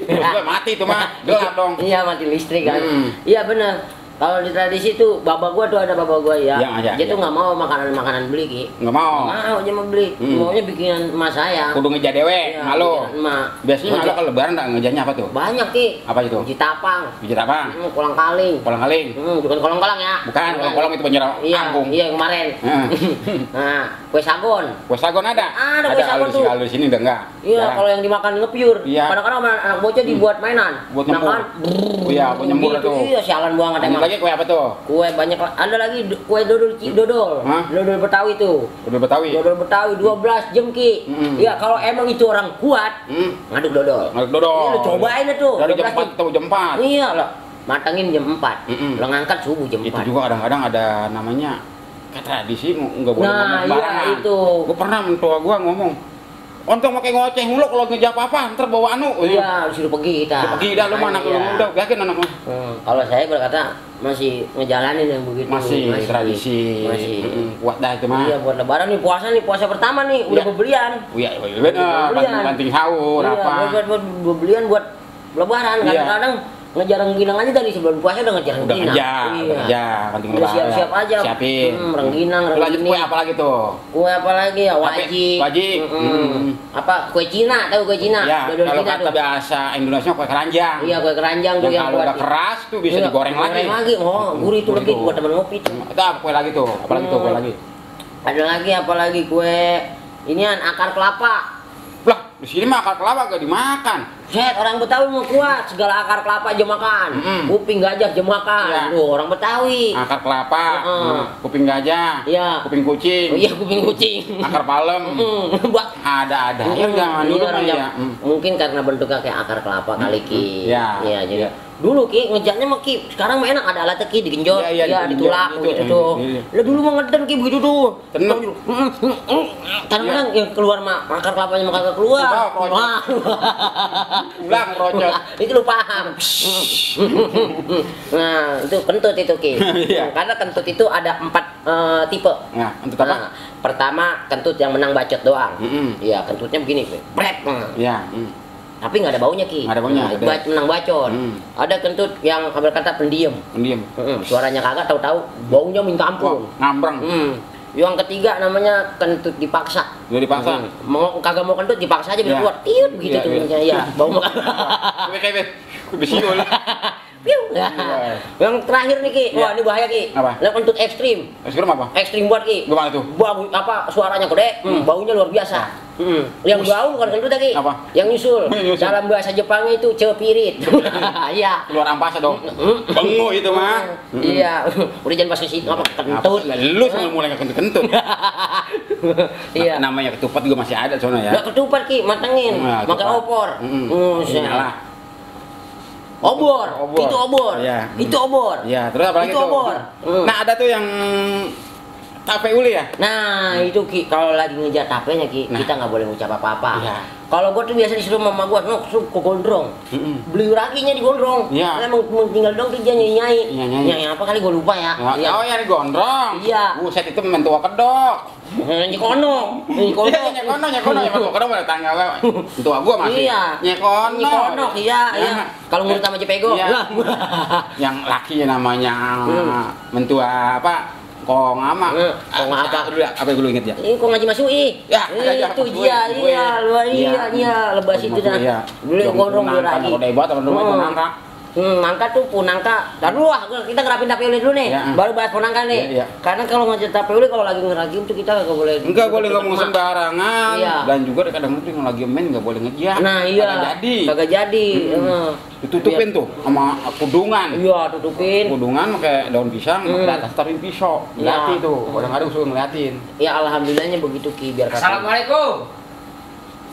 Gue mati tuh mah, gelap dong. Iya mati listrik kan. Iya bener. Kalau di tradisi tuh bapak gua tuh ada bapak gua ya. Yang aja, Dia tuh ya. nggak mau makanan beli Ki. Nggak mau. Nggak mau dia mau beli. Maunya bikinan emak saya. Kudu ngeja dewe, Iya, malu. bikinan emak. Biasanya malu kalau lebaran nggak ngejanya apa tuh? Banyak Ki. Apa itu? Uji tapang. Bijit apa? Kolang kaling. Kolang kaling. Bukan kolang-kolang ya. Bukan, kolang-kolang itu penyerang Iya, kangkung. iya kemarin. Nah, kue sagon. Kue sagon ada? Ada kue sagon tuh. Kalau di sini udah enggak. Iya, kalau yang dimakan ngepiur. Iya. Kadang-kadang sama anak bocah dibuat mainan. Buat nyembur. Makan. Iya, buat nyembur Gitu, tuh. Iya, sialan banget Lanjut emang. lagi kue apa tuh? Kue banyak, ada lagi kue dodol. Hah? Dodol Betawi tuh. Udah Betawi. Dodol Betawi 12 jengki. Iya, kalau emang itu orang kuat, ngaduk dodol. Ngaduk dodol. Ini lu cobain tuh. Dari jam 12 4 atau jam 4. Iya loh. Matangin jam 4. Lo ngangkat subuh jam 4. Itu juga kadang-kadang ada namanya kayak tradisi nggak boleh ngomong Nah, iya sembarangan. itu. Gue pernah mentua gua ngomong, "Ontong pakai ngoceh mulu kalau ngejawab apa, ntar bawa anu." Iya, disuruh pergi kita. Ya, pergi dah lu mana Iya. lu udah yakin anak lu. Kalau saya berkata masih ngejalanin yang begitu. Masih tradisi. Masih. Kuat dah itu mah. Iya, buat lebaran nih puasa pertama nih udah Iya. bebelian. Iya, benar. Belian. Banting sahur Iya, apa. buat bebelian buat lebaran. Iya. Kadang-kadang ngejar rengginang aja dari sebelum puasa udah ngejar Udah rengginang. ngejar, banting Udah siap-siap aja. Siapin. Rengginang, Lanjut kue apa lagi tuh? Kue apa lagi ya? Wajib. Wajib. Apa kue Cina? Tahu kue Cina? Ya, Dodol kalau Cina kata tuh. bahasa Indonesia kue keranjang. Iya, kue keranjang tuh Yang yang kalau buat. udah keras tuh bisa Iya, digoreng lagi. Oh, gurih tuh Gurih lebih tuh. buat temen ngopi tuh. Itu apa kue lagi tuh? Apa lagi tuh kue lagi? Ada lagi apa lagi kue inian akar kelapa. Lah, di sini mah akar kelapa gak dimakan. Set, orang Betawi mau kuat, segala akar kelapa aja makan. Kuping gajah aja makan. Iya. Tuh, orang Betawi. Akar kelapa, kuping gajah, Iya. kuping kucing, Oh, iya, kuping kucing. akar palem. Buat Ada. Yang zaman dulu Iya, mah orang ya. jam- mungkin karena bentuknya kayak akar kelapa kali Ki. Iya. Iya, jadi Iya. dulu Ki ngejarnya mah Ki, sekarang mah enak ada alatnya Ki digenjot, Iya, ya digenjot ditulak gitu. begitu tuh. Iya. Lah dulu mah ngeden Ki begitu tuh. Tenang. Kadang-kadang yang keluar mah akar kelapanya mah kagak keluar. Keluar, Wah. Ulang rocot. Itu lu paham. Nah, itu kentut itu Ki. Iya. Karena kentut itu ada 4 tipe. Nah, untuk apa? Nah, pertama kentut yang menang bacot doang. Iya, kentutnya begini, brek. Iya. Tapi nggak ada baunya Ki. Nggak ada baunya, Nah, ada. menang bacot. Ada kentut yang berkata pendiam. Pendiam. Suaranya kagak, tahu-tahu baunya minta ampun. Ngambrang. Yang ketiga namanya kentut dipaksa. Udah dipaksa. Mau kagak mau kentut dipaksa aja bisa Iya. keluar. Tiut begitu Iya, tuh iya. bunyinya. Iya, bau Kayak besiul. Piu. Yang terakhir nih Ki. Wah, ini bahaya Ki. Apa? Yang kentut ekstrim. Sekarang apa? Ekstrim buat Ki. Gimana tuh? Bau apa suaranya gede, baunya luar biasa. Yang bau bukan kentut Ki. Apa? Yang nyusul. Nyusul. Dalam bahasa Jepangnya itu cepirit. Iya. Keluar ampasa dong. Bengu itu mah. Iya. Udah jangan pas ke situ apa kentut. Lu semua mulai kentut-kentut. Iya. Namanya ketupat juga masih ada soalnya ya. Enggak ketupat Ki, matengin. Nah, Makan ketupat. opor. Nyala. Obor. Obor. Itu obor. Iya. Itu obor. Iya, terus apa lagi Itu tuh? obor. Nah, ada tuh yang tape uli ya? Nah, itu Ki, kalau lagi ngejar tapenya Ki, Nah. kita nggak boleh ngucap apa-apa. Iya. Kalau gua tuh biasa disuruh mama gua, "Nok, suruh ke gondrong." Beli raginya di gondrong. Iya. Emang tinggal dong tuh dia nyanyi-nyanyi. Iya, nyanyi. Nyanyi apa kali gua lupa ya. Ya, oh yang gondrong. Iya. Buset itu mentua kedok. Nyanyi kono. Nyanyi kono. Iya, nyekono, mentua kedok pada tangga gue. Mentua gua masih. Iya. Nyekono. Nyanyi kono, iya, iya. Kalau ngurut sama Cepego. Iya. Lah. Yang laki namanya mentua apa? Kong ama. Kong apa? Dulu ya, apa yang lu inget ya? Ini kok ngaji Masui? Ya, ada itu Mas iya, Masui. iya, luar iya, iya, lebas itu dah. Iya. Beli gondrong beli lagi. lagi. Kalau debat apa rumah itu nangka. Nangka tuh punangka. Dan dulu kita ngerapin tape uli dulu nih. Ya. Baru bahas punangka nih. Iya. Karena kalau ngajak tape uli kalau lagi ngeragim tuh kita nggak boleh. Enggak boleh ngomong sembarangan. Iya. Dan juga kadang-kadang kalau lagi main nggak boleh ngejiak. Nah iya. Kagak jadi. Ditutupin tuh sama kudungan. Iya, tutupin. Kudungan pakai daun pisang, di atas taruhin pisau. Ngeliatin tuh. Kadang-kadang suka ngeliatin. Ya alhamdulillahnya begitu Ki biar kata. Assalamualaikum.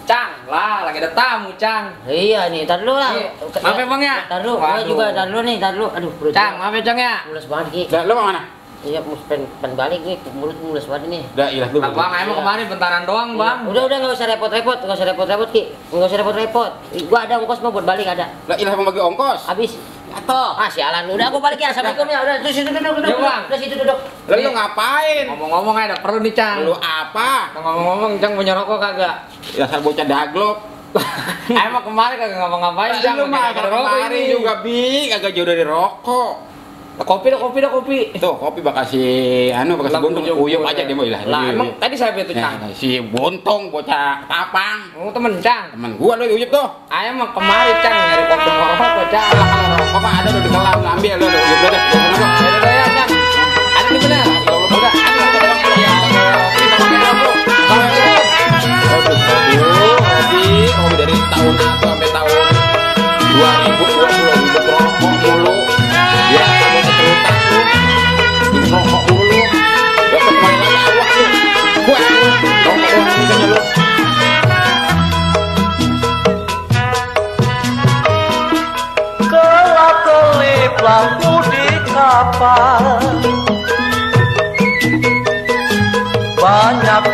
Cang, lah lagi ada tamu, Cang. Iya nih, tar dulu lah. Maaf ya, Bang ya. Tar dulu, gua juga tar dulu nih, tar dulu. Aduh, perut. Cang, maaf ya, Cang ya. Mules banget Ki. Dah, lo mana? Iya, pen balik nih, mulut mules banget nih. Dah, ilah dulu. Bang, emang kemarin bentaran doang, Bang. Udah enggak usah repot-repot, enggak usah repot-repot Ki. Enggak usah repot-repot. Gua ada ongkos mau buat balik ada. Lah, ilah mau bagi ongkos. Habis. Atau Ah, sialan. Udah gua balik ya. Assalamualaikum ya. Udah, terus situ duduk. Ya, Bang. Terus situ duduk. Lah, lu ngapain? ngomong-ngomong ada perlu nih, Cang. Lu apa? Ngomong-ngomong, Cang punya rokok kagak? Ya, saya bocah daglok. Emang kemarin kagak ngapa-ngapain, Cang. Lu mah Ada rokok kemarin ini. juga bi, agak jauh dari rokok. Kopi. Tuh, kopi bakal si bakal si Bontong uyup aja dia mau ilah. Lah, emang tadi saya betul, Cang. Nah, si Bontong bocah tapang. Oh, temen, Cang. Temen gua lu uyup tuh. Ayam mah kemarin, Cang, nyari kopi rokok, Cang. Alah, kalau rokok mah ada di kolam ngambil lu uyup udah. Ya, Cang. Ada di bener. Udah, ada di bener. Ya, kita pakai rokok. Hobi dari tahun 1 sampai tahun 2020 hidup rokok mulu. Ya, kamu keterutan lu. Hidup rokok mulu. Dapat kembali lagi awak lu. Kuat lu. Rokok doang misalnya lu. Kelap-kelip lampu di kapal, banyak